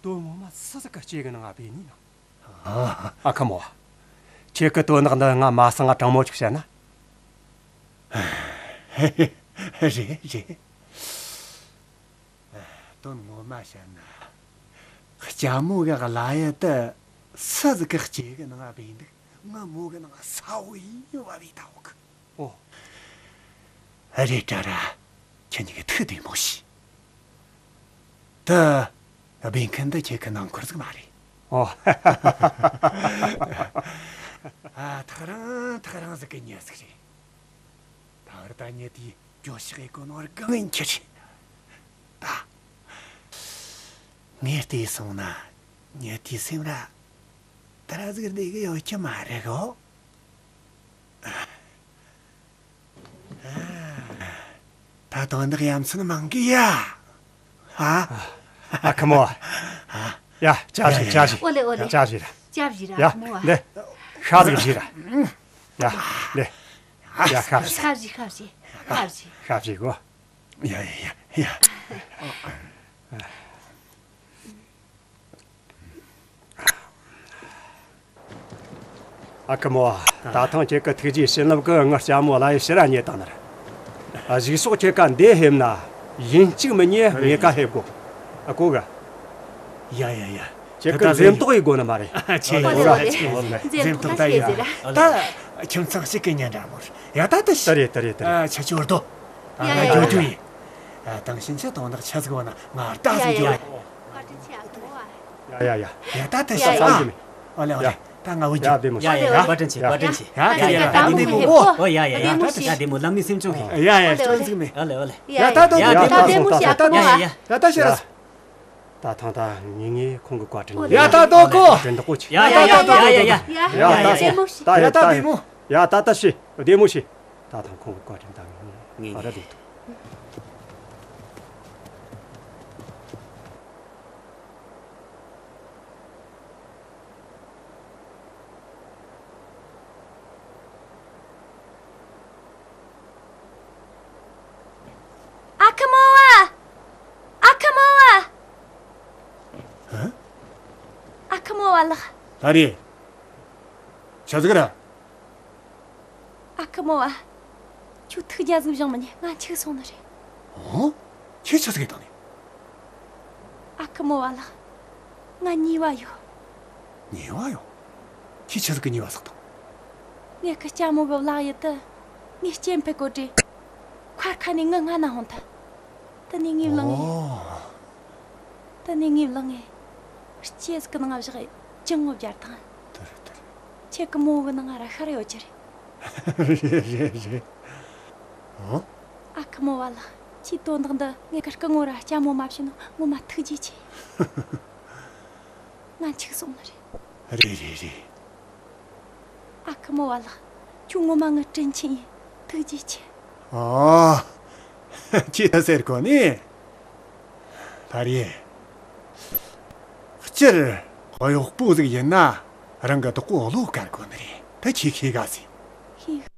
དོན་ངོ་མ་སུ་ཟིག་གི་སྐྱེས་གི་ནང་ང་བསྡད་ནི་ན། ཨ་ཁུ་མོ། ཁྱེད་ཀྱི་དོན་དག་འདི་ང་མ་གསང་ང་དྲང་མོ་ཅིག་བཤད་ན། རེད་རེད། དོན་ངོ་མ་བཤད་ན། ལྕམ་མོ་གི་ལ་ཡེ་དེ་སུ་ཟིག་གི་སྐྱེས་གི་ནང་ང་བསྡད་འདུག་ངའི་མོ་གི་ནང་ས་བོ་ཡིན་བ་བའི་ད་འོག་ཨོ། རེད་དྲ་ར། ཁྱེད་གཉིས་ཀྱི་ཐུགས་བདེ་མོ་བྱོས། དེ་སྦས་མཁན་འདི་ཁྱེད་ཀྱི་ནང་འཁོར་ཟིག་མ་རེད། ཨོ། ཨ། ཐག་རིང་ཐག་རིང་ཟིག་གི་མྱི་ཟིག་རེད། ད་བར་ད་ཉེ་དུས་གྱོད་བཤགས་ཡེ་གོ་ནོ་སྒང་ཡིན་ཁྱེད་རེད། ད་ངས་བལྟས་སོང་ན་ཉེ་དུས་སེམས་ར་དེ་ར་ཟིག་བདེ་གི་ཡོད་ཀྱི་མ་རེད་གོ། ད་དོན་དག་ཡ་མཚན་མང་གི་ཡ། ཨ། ཨ་ཁུ་མོ། ཡ། ཅག་བཞི་ཅག་བཞི། ཨོ་ལེ་ཨོ་ལེ། ཅག་བཞི་ར། ཅག་བཞི་ར། ཡ། ཨ་ཁུ་མོ་བ། འདི་ཤ་ཟིག་བཞི་ར། ཡ། འདི། ཡ། ཤ་བཞི། ཤ་བཞི་ཤ་བཞི་ཤ་བཞི། ཤ་བཞི་གོ། ཡ་ཡ་ཡ་ཡ། ཨ་ཁུ་མོ། ད་ཐེངས་ཁྱེད་ཀྱི་ཐུགས་རྗེའི་བྱིན་རླབས་ཀྱིས་ངའི་ལྕམ་མོ་ལ་ཡི་ཕྱུ་ར་རྙེད་བཏང་ནི་རེད། ཨ། གཞུག་ཕྱོགས་ཁྱེད་ཀ་འདི་ཕེབས་ན་ཡིན་གཅིག་མིན་གཉིས་ངེད་ཀ་ཕེབས་དགོ། ཨ། གོ་ག། ཡ་ཡ་ཡ། ཁྱེད་ཀྱི་འཛེམ་དོགས་ཡེ་དགོ་ནི་མ་རེད། ཆེ་ཡ། འོ་ལེ། འོ་ལེ། འཛེམ་དོགས་ད་ཡེ་ཡ། ད་ཁྱིམ་ཚང་གཅིག་གི་ཉེ་འདྲ་མོ་རེད་ཡ། ད་ད་ཤི། ད་རེད་ད་རེད་ད་རེད། ཨ། ཆ་ཆོར་དོ། ཡ་ཡ་ཡ། ཡ་ཡ་ཡ། ཨ། དེང་ཕྱིན་ཆད་དོན་དག་ཆ་ཟིག་བ་ན་ང་ལྟ་ཟིག་འགྱོ། ཡ་ཡ་ཡ། ཡ་ཡ་ཡ། ཡ་ད་ད་ཤི། ཨ། ཨོ་ལེ་ཨོ་ལེ། ཡ། ད་ང་འོན་ཡ་ཀྱང་བདེ་མོ། ཡ་ཡ་ཡ། བཀའ་དྲིན་ཆེ། ཡ། བཀའ་དྲིན་ཆེ། ཡ། ཡ་ཡ་ཡ། ད་བདེ་མོ། ཨོ་ཡ་ཡ་ཡ། ད་བདེ་མོ་ད་བདེ་མོ། ལམ་ནས་སེམས་ཆུང་གི། ཡ་ཡ་ཡ། སྐྱོན་ཟིག་མེད། ཨ་ལེ་ཨ་ལེ། ཡ། ད་ད་ད་ཡ། ད་བདེ་མོ་བྱས། ད་ད་ཡ་ཡ་ཡ། ད་ད་ཤི་ར། ད་ཐང་ད་ངེས་ངེས་ཁོང་གི་བཀའ་དྲིན་ཡིན། ཡ། ད་ད་གོ། བཀའ་དྲིན་ད་གོ་ཆེ། ཡ་ཡ་ཡ་ཡ་ཡ་ཡ། ཡ། ད་སོང་། ད་ཡ། ད་བདེ་མོ། ཡ། ད་ད་ཤི། བདེ་མོ་ཤི། ད་ཐང་ཁོང་གི་བཀའ་དྲིན་ད་ངེས་ངེས། ཨ་ར་བདེ་ཐུབ། ཨ་ཁུ་མོ་བ། ཨ་ཁུ་མོ་བ། ཨ། ཨ་ཁུ་མོ་བ་ལགས། ད་རེད། ཆི་ཟིག་ར། ཨ་ཁུ་མོ་བ། ཁྱོད་ཐུགས་རྒྱལ་ཟིག་བཞེངས་མི་ཉན། ང་འཆུག་སོང་ནི་རེད། ཨོ། ཁྱོད་ཆི་ཟིག་གི་བཏང་ནི། ཨ་ཁུ་མོ་བ་ལགས། ང་ཉེས་པ་ཡོད། ཉེས་པ་ཡོད། ཁྱོད་ཆི་ཟིག་གི་ཉེས་པ་ཟིག་བཏང་། ངེད་ཀྱི་ལྕམ་མོ་གི་བརླག་ཡུལ་དུ་ངས་སྐྱེམས་ཕུད་གོ་དུས། མཁར་ཁ་ནས་ངའི་སྔ་ན་ལྷུང་ཐལ། དེ་ནས་ངའི་བླངས་ངས། ཨོ། དེ་ནས་ངའི་བླངས་ངས་ལྕེ་ཟིག་གི་ནང་བཞག་གྱང་ངོ་སྦྱར་དང་། དེ་རེད་དེ་རེད། ཁྱེད་ཀྱི་མོ་གི་ནང་ར་ཤར་ཡོད་རྒྱུ་རེད། རེད་རེད་རེད། ཨོ། ཨ་ཁུ་མོ་བ་ལགས། ཁྱེད་དོན་དག་འདི་ངེད་ཀྱི་སྐུ་ངོ་ར་ལྕམ་མོ་མ་བྱིན་ནོ་ངོ་མ་ཐུགས་རྗེ་ཆེ། ང་འཆུག་སོང་ནི་རེད། རེད་རེད་རེད། ཨ་ཁུ་མོ་བ་ལགས། ཁྱོད་ངོ་མ་ངའི་དྲིན་ཆེན་ཡིན། ཐུགས་རྗེ་ཆེ། ཨོ། ཁྱེད་ད་ཟེར་གོ་ནི། ད་རེད། སྤྱིར་གཡོག་པོ་ཟིག་ཡིན་ན་རང་གི་བདག་པོ་བློ་དཀར་དགོས་ནི་རེད། ད་ཁྱེད་ཤེས་ག་ཟིག་ཤེས་གི།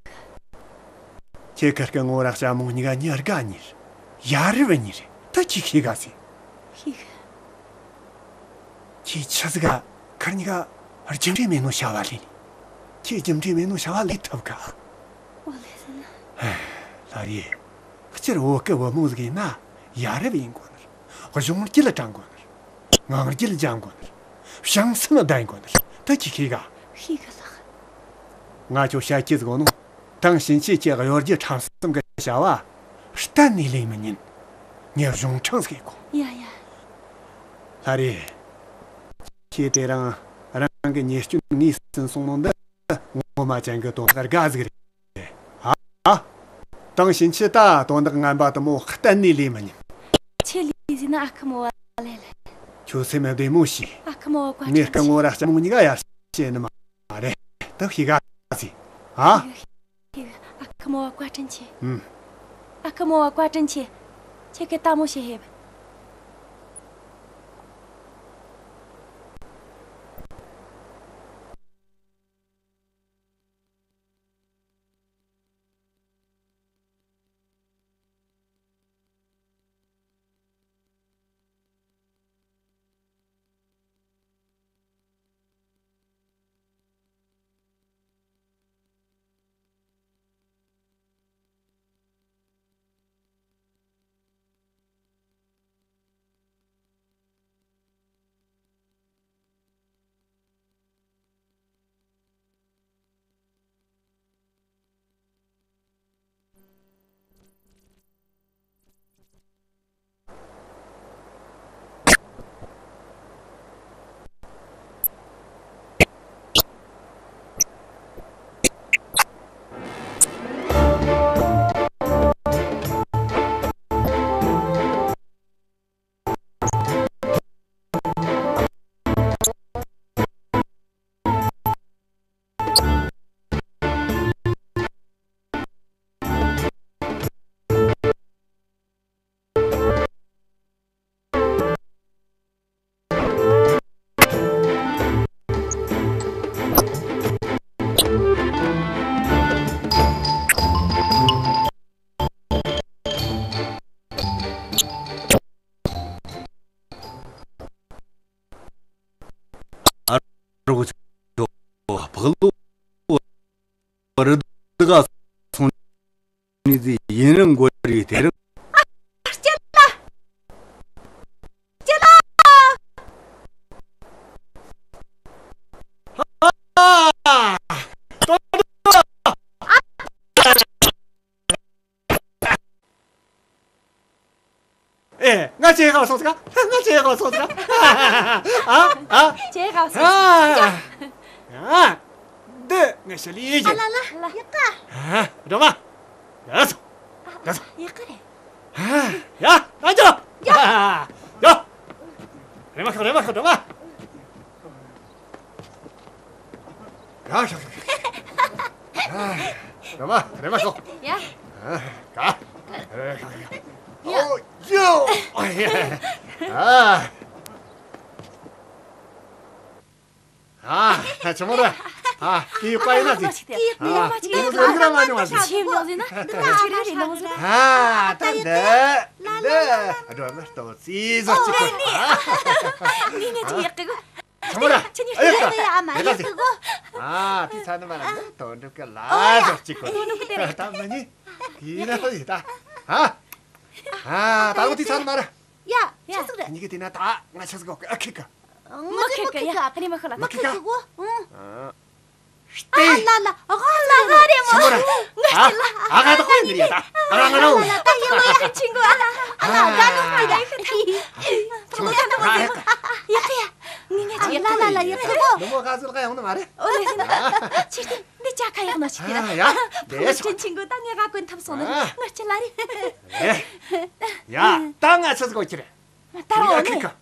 ཁྱེད་ཁིར་གི་ངོ་ར་ལྕམ་མོ་གཉིས་ཀ་ཉི་དགའ་གཉིས་རེད། ཡ་རབས་གཉིས་རེད། ད་ཁྱེད་ཤེས་ག་ཟིག་ཤེས་གི། ཁྱེད་ཆི་ཟིག་ག་ཁིར་གཉིས་ཀ་རྒྱུ་འབྲས་མེད་ནོ་བྱ་བ་ལས་ནི། ཁྱེད་རྒྱུ་འབྲས་མེད་ནོ་བྱ་བ་ལས་ཐུབ་ག་འོ་ལེ་ཟེར་ན། ལ་རེ། སྤྱིར་བོད་སྐད་བུ་མོ་ཟིག་ཡིན་ན་ཡ་རབས་ཡིན་དགོས་ནི་རེད། གཞུང་སྐྱིད་དྲང་དགོས་ནི་རེད། ངང་རྒྱུད་འཇམ་དགོས་ནི་རེད། བྱང་སེམས་ལྡན་དགོས་ནི་རེད། ད་ཁྱེད་ཤེས་ག་ཤེས་གི་ལགས། ང་ཁྱོད་བཤད་ཀྱི་ཟིག་ནོ། ཐང་ཕྱིན་ཆད་ཀྱི་གཡོ་སྒྱུ་ཁྲམ་གསུམ་གི་བྱ་བ་གཏན་ནས་ལས་མི་ཉན། ངས་གཞུང་དྲང་ཟིག་གོ་ཡ་ཡ། ལ་རེ། ཁྱེད་དེ་རིང་རང་གི་ཉེས་སྐྱོན་ངོས་ཟིན་སོང་ནོ་འདི་ངོ་མ་ཅན་གི་དོན་དག་དགའ་ཟིག་རེད། ཨ། ཨ། ཐང་ཕྱིན་ཆད་ད་དོན་དག་ངན་པ་དེ་མོ་གཏན་ནས་ལས་མི་ཉན། ཁྱེད་ལས་ཟིན་ན་ཨ་ཁུ་མོ་བ་ལས་ལས། ཁྱོད་སེམས་བདེ་མོ་བྱོས། ཨ་ཁུ་མོ་བ་བཀའ་དྲིན་ཆེ། ངས་སྐུ་ངོ་ར་ལྕམ་མོ་གཉིས་ཀ་ཡར་བཤད་ནི་མ་རེད། ད་ཤེས་ག་ཟིག་ཨ། ཨ་ཁུ་མོ་བ་བཀའ་དྲིན་ཆེ། ཨུམ། ཨ་ཁུ་མོ་བ་བཀའ་དྲིན་ཆེ། ཁྱེད་ཀྱིས་ལྟད་མོ་བྱེད་ཕེབས། ཨ་རོགས་ཚོ་ཕག་ལོ་རི་དགའ་སོང་ནི་ཟིག་ཡུན་རིང་འགོར་རེད་དེ་རིང་། སྐྱིད་ལ། སྐྱིད་ལ། ཨེ། ང་ཅེ་ག་སོང་ཟིག་ང་ཅེ་ག་སོང་ཟིག་ཨ། ཨ། ཅེ་ག་སོང་ཟིག་ཨ། ངས་ཞི་ལི་ཡིན། ཨ་ལ་ལ་ལ། ཡག་ག་སྒྲོལ་མ། ཡ་སོ། ཡ་སོ། ཡག་ག་རེད། ཡ། ཡ། ཡ། ཡ། རེ་མ་ཤོག་རེ་མ་ཤོག་སྒྲོལ་མ། ཡ་ཤོག་ཤོག་ཤོག་ཨ། རེ་མ་རེ་མ་ཤོག་ཡ། ཨ། ག་ཨོ་ཡོ། ཨ། ཨ། ཆི་མོ་རེད། ཨ། དེའི་པ་ཡིན་ན་ཟིག་ཨ། དེའི་པ་ཡིན་ན་ཟིག་ཨ། ད་འདི། འདི། ཨ། འགྲོ་ན་ལྟོ་ཙི་ཟོ་ཅིག་གོ་ཨ། ངས་ངས་ཅིག་ཡག་གི། ཆི་མོ་རེད། ཁྱེད་གཉིས་ཨ། ཡག་གི། ཡ་ཡ་མ་ཡག་གི་གོ་ཨ། དེ་ཚ་ནི་མ་རེད། དོན་འགྲུབ་གི་ལ་ཟོ་ཅིག་གོ་ད་མི་ཉི་གི་ན་ལྟོ་ཡི་ད། ཨ། ཨ། ད་གོ་དེ་ཚ་ནི་མ་རེད། ཡ། ཆི་ཟིག་རེད། ཁྱེད་གཉིས་གི་དེ་ན་ད་ང་ཆི་ཟིག་གོ་ཨ་ཁི་གི། མི་ཁེ་གི། ཡ། ཨ་ནི་མི་ཁེ་ལ། མི་ཁེ་གི་གོ་ཨང་། ལྟོས། ཨ་ལ་ལ། ཨ་ལ་ལ་རེད་མོ། ཆི་མོ་རེད། ང་ཨ། ཨ་ག་དག་གོ་ཡིན་ནི་ཡ་ད། ཨ་ང་རོ། ལ་ལ་ད་ཡིན་ལོ་ཡ། ཆི་གོ་ཨ་ལ། ཨ་ལ་ད་ནོ་ཧ་ཡ་ཁ་ཐི། ཆི་མོ་རེད། ཨ་ཡ་ཡ་ཡ། ངི་ངི་ཆི་ཡ། ལ་ལ་ལ་ཡ་ཁ་གོ་ནུ་མོ་ག་ཟུར་ག་ཡོང་ནི་མ་རེད། ཨོ་ལེ་ཟིན། ཆི་ཐི། འདི་ཅ་ཁ་ཡག་ནོ་ཆི་ཐི། ཨ་ཡ། ཕུ་ལུ་ཅན་ཆི་གོ་ད་ངས་ག་གོན་ཐབས་སོང་ནི། ཨ། ང་ཆི་ལ་རེད། ཡ། ད་ང་ཆི་ཟིག་གོ་ཁྱེར། ད་རོ་ནི། ཨང་།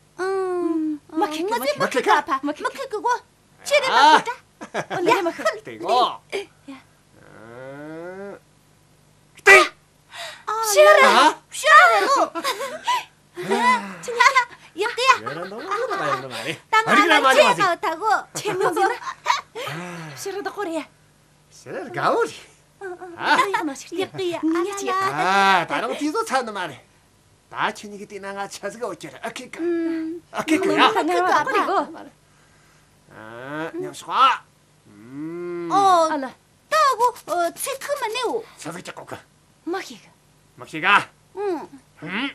མ་ཁེ་གི། མ་ཁེ་གི། མ་ཁེ་གི་གོ་ཁྱེད་རེ་མ་ཁེ་གི། ཨོ་ལེ་མ་ཁེ་གི། ཏེ་གོ། ཏེ། ཤེས་ར། ཤེས་ར་ལོ། ཡག་གི་ཡ། ཡ་ར་འདོ་ལ་ཡང་འདོ་མ་རེད། ད་ང་ལ་ཆེ་ག་ད་གོ་ཆེ་མོ་ཟིན། ཤེས་ར་ད་གོ་རེད། ཤེས་ར་དགའ་བོ་རེད། ཡག་གི་ཡ། ངས་ཅི་ཡག་གི། ད་རང་དེ་ཚོ་ཚ་ནི་མ་རེད། ད་ཁྱེད་གཉིས་ཀྱི་དེ་ན་ང་ཆ་ཟིག་འོ་ཁྱེར་ཨ་ཁེ་གི། ཨ་ཁེ་གི་ཡ། ང་ང་ང་ཁེ་གི། ཨ་ཉམས་ཤོག་ཨ། ཨོ། ཨ་ལ། ད་གོ་ཚིག་ཁུ་མ་ནེའོ། ཆ་ཟིག་ཀྱག་གོ་གི། མ་ཤེས་གི། མ་ཤེས་ག་ཨུང་། ཨ།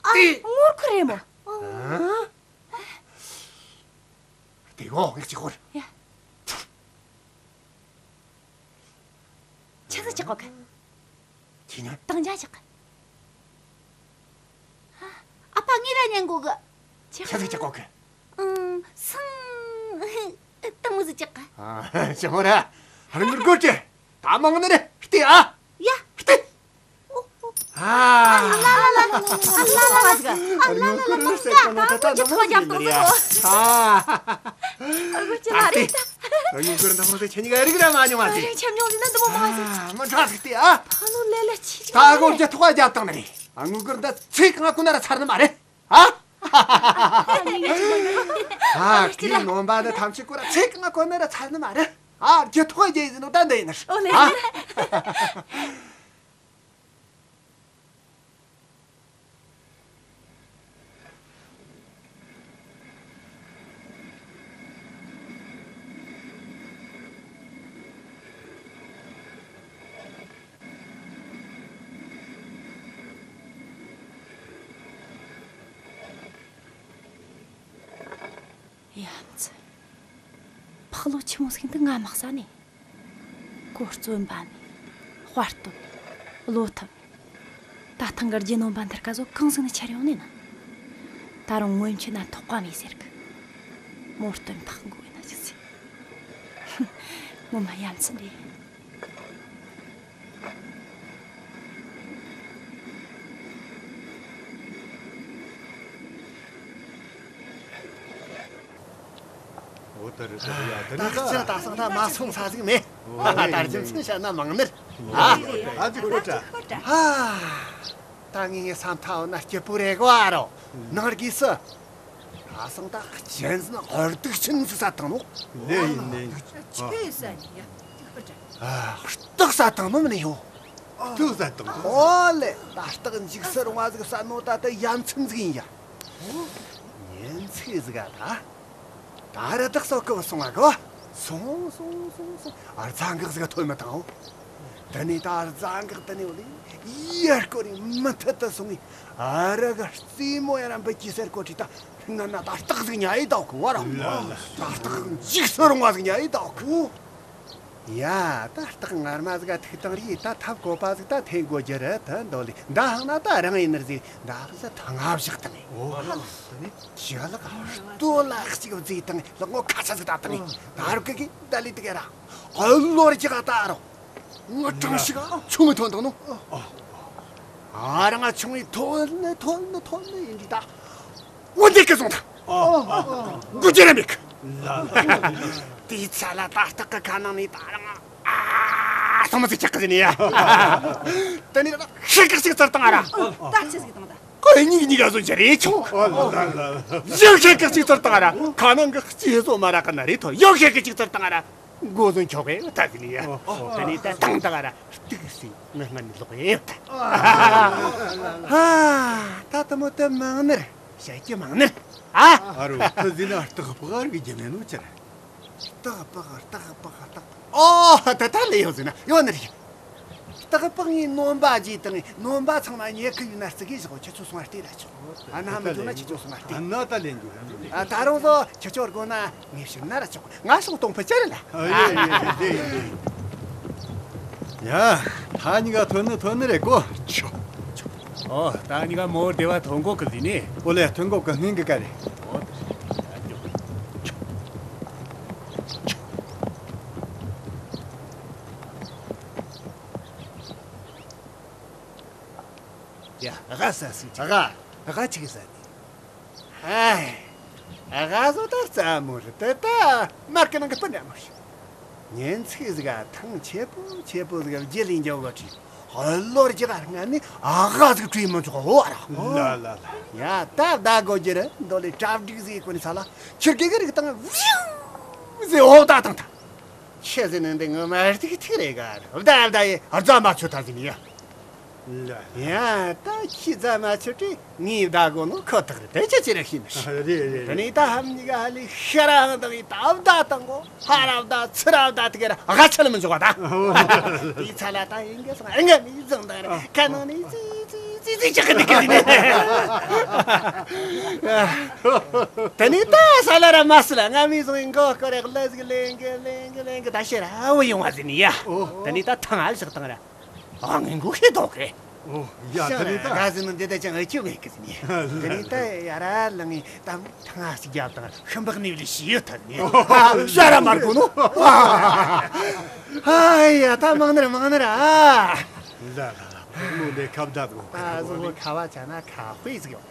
ཨ། ངོར་ཁུ་རེད་མོ། ཨ། དེ་གོ་ངས་ཅི་ཧོར། ཡ། ཆ་ཟིག་ཅག་གོ་གི། ཁྱི་ཉོན། དང་ཇ་ཅག་གི། ཨ་ཕ་ངེད་ར་ཉན་གོ་གི། ཆ་ཟིག་ཅག་གོ་གི། ཨང་སང་། དང་མོ་ཟིག་ཅག་གི། ཨ་ཅག་གོ་ར། ཧར་ངུར་གོ་ཅེ། ད་མང་ནི་རེད་ལྟོས་ཨ། ཡ། ལྟོས། ཨ། ཨ་ལ་ལ་ལ་ལ་ལ་ལ་ཟིག་ཨ་ལ་ལ་ལ་ལ་ལ་ད་ང་ཚོ་ཁྱི་ཕོ་རྒྱབ་ཏོག་ཟིག་ཨ། ཨ་ཁྱི་ལ་རེད་ད། ཨ་ངུ་གུར་འདི་མོ་ཟིག་ཁྱེད་གཉིས་ཀ་རིག་ར་མ་མྱོང་བ་ཟིག་ཁྱེད་མྱོང་ཟིག་ན་འདི་མོ་མང་ཟིག་ཨ་མི་འདྲ་ཟིག་ལྟོས་ཨ། ཕ་ལོ་ལེ་ལེ་ཆི་ཆི་ད་ཨ་གོ་རྒྱ་ཐོག་རྒྱབ་བཏང་ནི་རེད། ཨ་ངུ་གུར་འདི་ཚིག་གང་གོ་ན་ར་ཚར་ནི་མ་རེད། ཨ། ཨ་ཁྱི་ནོམ་པ་འདི་ཐམས་ཅད་ཀོ་ར་ཚིག་གང་གོ་ན་ར་ཚར་ནི་མ་རེད། ཨ་རྒྱ་ཐོག་རྒྱ་ཡིན་ནོ་ད་འདི་ཡིན་ནི་རེད། ཨོ་ལེ། ཨ། ཡ་མཚན། ཕག་ལོ་ཆི་མོ་ཟིག་འདི་ང་མ་ཟ་ནས། གོ་བརྩོན་པ་ནས། དཔའ་སྟོབས། བློ་ཐབས། ད་ཐང་གར་རྒྱུ་ནོམ་པ་འདིར་ཀ་ཟོ་གང་ཟིག་ནས་ཆར་ཡོང་ནས་ན། ད་རུང་སྔོན་ཆད་ན་ཐོག་པ་མེད་ཟེར་གི། མོ་སྟོན་ཐག་འགོ་ཡིན་ན་ཅི་ཟེར། ངོ་མ་ཡ་མཚན་རེད། འོ་ད་རེད་ད་རེད་ཡ་ད་རེད་ད། ད་ཅི་ད་སང་ད་མ་སོང་ས་ཟིག་མེད། ཨ་ད་རྒྱུ་མཚན་བཤད་ན་མང་ནི་རེད། ཨ་ཅི་ཁོ་ད། ཧ། ད་ངས་ངའི་བསམ་ཐལ་ན་སྐྱིད་པོ་རེད་གོ་ཨ་རོ། ནང་གི་སུ། ད་སང་ད་གཅན་གཟན་ཧོར་སྡུག་ཆེན་ཟིག་ཟ་བཏང་ནོ། ལེ་ཡིན་ལེ་ཡིན། ཆོས་ཟ་ནི་ཡ། ཨ་སྟག་ཟ་བཏང་ནོ་མིན་ཡོ། སྟག་ཟ་བཏང་ནོ། ཨོ་ལེ་ད་སྟག་འཇིགས་སུ་རུང་བ་ཟིག་ཟ་ནོ་ད་ད་ཡ་མཚན་ཟིག་ཡིན་ཡ། ཉན་ཚིག་ཟིག་ག་ད། ད་རི་དྭགས་སོགས་སྐབས་སོང་བ་གོ། སོང་སོང་སོང་སོང་། ཨ་རྫ་འགག་ཟིག་ཐོན་མི་དང་། དེ་ནས་ད་རྫ་འགག་དེ་ནས་འོ་ལེ། ཡར་སྐོར་རེ་མུ་མཐུད་དུ་སོང་ངས། ཨ་རི་གི་རྩེ་མོ་ཡ་ར་འབུད་ཀྱི་སེར་ཀོ་ཁྲི་ད། ན་ན་ད་སྟག་ཟིག་ཉ་ཡི་དྭགས་ཁུ་བ་ར། ད་སྟག་འཇིགས་སུ་རུང་བ་ཟིག་ཉ་ཡི་དྭགས་ཁུ། ཡ། ད་སྟག་ངར་མ་ཟིག་ག་ཐུག་བཏང་རེད། ད་ཐབས་བཀོད་པ་ཟིག་ད་འཐེན་དགོས་རྒྱུ་རེད། ད་འདོད་ལེ་འདའ་ཧང་ན་ད་རང་ཡིན་ནར་ཟིག་འདའ་ཧང་ས་ཐང་ང་བཞག་བཏང་ངེ། ཨོ་ལ་ལ། ད་ནི་ཅི་ལག་ལྟོ་ལ་གཅིག་བརྫིས་བཏང་ངེ། ལག་ངོ་ཁ་ཆ་ཟིག་ད་བཏང་ངེ། ད་རུ་ཀ་གི་ད་ལི་དུ་གེ་ར། ཨ་ལོར་གྱི་ག་ད་རོ། ང་གྲང་ཞིག་ཆུང་མི་ཐོན་དང་ནོ། ཨ་རང་ང་ཆུང་ཡི་ཐོན་ནི་ཐོན་ནི་ཐོན་ནི་ཡིན་གྱི་ད། འོ་འདི་སྐད་སོང་ད། འགུལ་རྒྱུ་ར་མེད་གི། དེའི་ཚ་ལ་ད་སྟག་གི་ཁ་ནང་ནས་ད་རང་ཨ་སོང་མ་ཚིག་ཆག་གི་ཟིན་ཡ། དེ་ནས་ད་ཤེད་ཀི་ཞིག་ཙར་བཏང་ཨ་ར། ད་ཆི་ཟིག་བཏང་ད། ཁོ་ཡི་གཉིས་གཉིས་ཀ་བཟོ་རྒྱུ་རེད་ཆོག་ཡོ་ཤེད་ཀི་ཞིག་ཙར་བཏང་ཨ་ར། ཁ་ནང་གི་ལྕེ་བཟོ་མ་ར་གི་ན་རེད་ཐོ། ཡོ་ཤེད་ཀི་ཞིག་ཙར་བཏང་ཨ་ར། མགོ་བཟོ་འཁྱོག་གི་ད་ཟིན་ཡ། དེ་ནས་ད་དང་ད་ཨ་ར་སྟུག་སི་ང་སྔ་ནས་ལོག་ཡོད་ད། ཧ། ད་དེ་མོ་དེ་མང་ནར། བཤད་ཀྱི་མང་ནི། ཨ། ཨ་རོ་ཁི་ཟིན་ན་སྟག་པག་རིག་རྒྱུ་མེད་ནོ་ཅི་རེད། སྟག་པག་སྟག་པག་སྟག་པག་ཨོ་ད་ད་ལེ་ཡོད་ཟིན་ན་ཡོད་ནི་རེད། སྟག་པག་ངའི་སྣོན་པ་བརྗེས་དང་སྣོན་པ་ཚང་མ་ཉལ་ཁི་ཡོད་ན་རྩི་གི་བཞག་ཁྱེད་ཚོ་སོང་བ་ལྟོས་ར་ཆོག་ཨ་ན་མི་འདུག་ན་ཁྱེད་ཚོ་སོང་བ་ལྟོས། ཨ་ན་ད་ལེན་རྒྱུ། ཨ་ད་རུང་ཚོ་ཁྱེད་ཚོར་དགོས་ན་ངས་ཕྱིར་ན་ར་ཆོག་ང་སོང་སྟོང་ཕུ་ཅེར་ལ། ཡ། ད་གཉིས་ཀ་ཐོན་ནི་ཐོན་ནི་རེད་གོ། ཨོ་ད་གཉིས་ཀ་མོ་བདེ་བ་ཐོན་གོ་གི་ལི་ནི། ཨོ་ལེ་ཐོན་གོ་གི་སྔོན་གི་ཀ་རེད། ཨོ་ད་ད་འཇོག་ཡ་ཨ་ས་སི་ཅི་ཨ་ཨ་ཅིག་ས་ནི། ཧའི། ཨ་ག་བཟོ་ད་རྩ་མོ་རེད་དེ་ད་མར་གི་ནང་གི་སྤུན་འདྲ་མོ་རེད། ཉན་ཚིག་ཟིག་ག་ཐང་ཆེ་པོ་ཆེ་པོ་ཟིག་ག་བརྗེད་ལིང་འཇོག་གོ་ཁྲི། ཨ་ལོར་གྱི་ག་ང་ནི་ཨ་ག་ཟིག་བྲིས་མི་ཆོག་ཧོ་ཨ་ར་ཧོ། ལ་ལ་ལ། ཡ་ད་བདའ་གོ་རྒྱུ་རེད་འདོད་ལེ་གྲ་སྒྲིག་ཟིག་གོ་ནི་ས་ལ་ཁྱི་རྒན་གི་རིག་དང་བིའུ་ཟིག་ཧོ་བདའ་དང་ད། ཁྱེད་ཟེར་ནི་འདི་ངོ་མ་རྟིག་ཐིག་རེད་ག་ར་བདའ་བདའ་ཡི་རྫ་མ་ཆུ་ཐ་ཟིན་ཡ། ལ། ཡ་ད་ཁྱི་རྫ་མ་ཆུ་ཏི་ངའི་བདག་གོ་ནོ་ཁོ་ཐག་རེད་དེ་ཅི་ཅི་རེད་ཤི་ནི། རེད་རེད་རེད། དེ་ནས་ད་ཧམ་གཉིས་ཀ་ཧ་ལས་ཤ་ར་ཧང་དང་ཡི་ད་བདའ་དང་གོ་ཧ་ར་བདའ་ཚུ་ར་བདའ་དེ་ག་ར་ཨ་ཆ་ལ་མི་འཇོག་པ་ད། དེའི་ཚ་ལ་ད་ཡིན་གི་སང་ཨ་ང་མི་བཟང་ད་ར་ཁ་ནང་ནས་ཙི་ཙི་ཙི་ཙི་ཅི་གི་དེ་གི་ནི། དེ་ནས་ད་ས་ལ་ར་མ་སི་ལ་ང་མི་བཟང་ཡིན་གོ་ཀ་རེ་ལ་ཟིག་ལེན་གི་ལེན་གི་ལེན་གི་ད་ཤེ་ར་ཨ་བུ་ཡོང་བ་ཟིན་ཡ། དེ་ནས་ད་ཐང་ཨ་བཞག་དང་ར། ཨ་ངས་མགོ་ཤེས་དོག་གི། ཨོ་ཡ་ད་ནི་ད། ག་ཟིན་ནི་འདི་ད་ཅང་ཨེ་ཁྱོད་ངས་ཀི་ཟིན་ནི། དེ་ནི་ད་ཡ་ར་ལང་ངས་ད་ཐང་ཨ་སི་རྒྱབ་དང་ཤམ་བག་ནི་ལི་ཤི་ཡོད་ད་ནི། ཤ་ར་མར་གོ་ནོ། ཨ་ཡ་ད་མང་ནི་ར་མང་ནི་ར། ལ་ལ་ལ་ཕག་མོ་ལས་ཁ་བརྡ་གོ། ཨ་ཟོ་ཁ་བ་ཆ་ན་ཁ་དཔེ་ཟིག་ཡོད།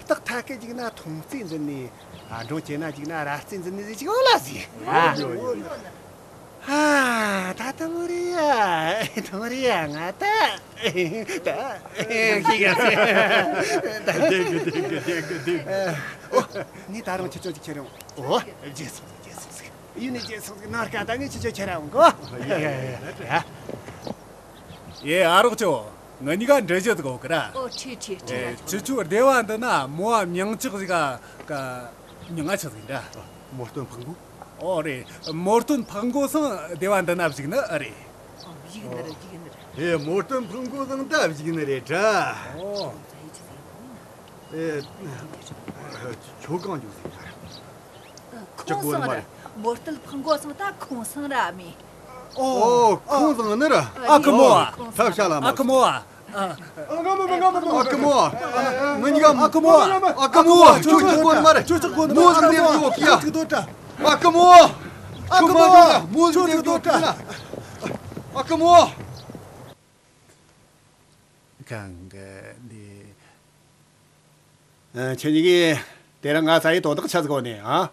སྟག་ཐ་ཀེ་ཅིག་ན་ཐོང་རྩེ་འཛིན་ནི། ཨ་འགྲོ་ཅེ་ན་ཅིག་ན་ར་རྩེ་འཛིན་ནི་ཟིག་ཅིག་ཡོད་ལ་ཟིག། ཨ། ཡོད་ཡོད་ཡོད། ཨ། ད་ད་མོ་རི་ཡ། ད་མོ་རི་ཡ་ང་ད། ད། ཤི་ག་ཟེ། ད། ཨོ། ནི་ད་རུང་ཁྱེད་ཆོ་ཅིག་ཁྱེར་ཡོང་། ཨོ། རྗེས་སོང་རྗེས་སོང་ཟིག། ཡུལ་ནི་རྗེས་སོང་ཟིག་ནར་ཀ་ད་ངས་ཁྱེད་ཆོ་ཁྱེར་ཡོང་གོ། ཡ་ཡ་ཡ། ཡེ་ཨ་རོགས་ཚོ། ང་གཉིས་ཀ་འདྲི་རྒྱུ་ཟིག་ཡོད་གི་ར། ཨོ་ཁྲིད་ཁྲིད་ཁྲིད་ཨེ། ར་ཁྱོད་ཆོ་སྡེ་བ་འདི་ན་མོ་བ་མྱིང་ཅག་ཟིག་ག་མྱིང་ང་ཆི་ཟིག་འདྲ། མོ་སྟོན་ཕག་མགོ། ཨོ་རེད། མོ་སྟོན་ཕག་མགོ་སང་སྡེ་བ་འདི་ན་བཞུགས་ནི་ཨེ་རེད། ཨོ་བཞུགས་ནི་རེད་བཞུགས་ནི་རེད། ཨེ་མོ་སྟོན་ཕག་མགོ་སང་ད་བཞུགས་ནི་རེད་དྲ། ཨོ། ཨེ། ཁྱོད་གང་འཇུག་ཟིག་ད། ཁོང་སང་ར། མོ་སྟོན་ཕག་མགོ་སང་ད་ཁོང་སང་ར་མི། ཨོ། ཁོང་སང་ནི་ར། ཨ་ཁུ་མོ་ཨ། ཐབས་ཤ་ལ་མ། ཨ་ཁུ་མོ་ཨ། ཨ་ཁུ་མོ་ཨ། ང་གཉིས་ཀ། ཨ་ཁུ་མོ་ཨ། ཨ་ཁུ་མོ་ཨ། ཁྱོད་ཅིག་གོ་མ་རེད། ཁྱོད་ཅིག་གོ་མ་རེད། མོ་ཟིག་འདེབས་འགྲོ་གི་ཡ། ཨ་ཁུ་མོ་ཨ། ཨ་ཁུ་མོ་ཨ། མོ་ཟིག་འདེབས་འགྲོ་གི་ཡ། ཨ་ཁུ་མོ། གང་གི་འདི། ཨ། ཁྱེད་གཉིས་ཀྱིས་དེ་རིང་ང་ཚ་ཡི་དོ་བདག་ཆ་ཟིག་གོ་ནས་ཨ།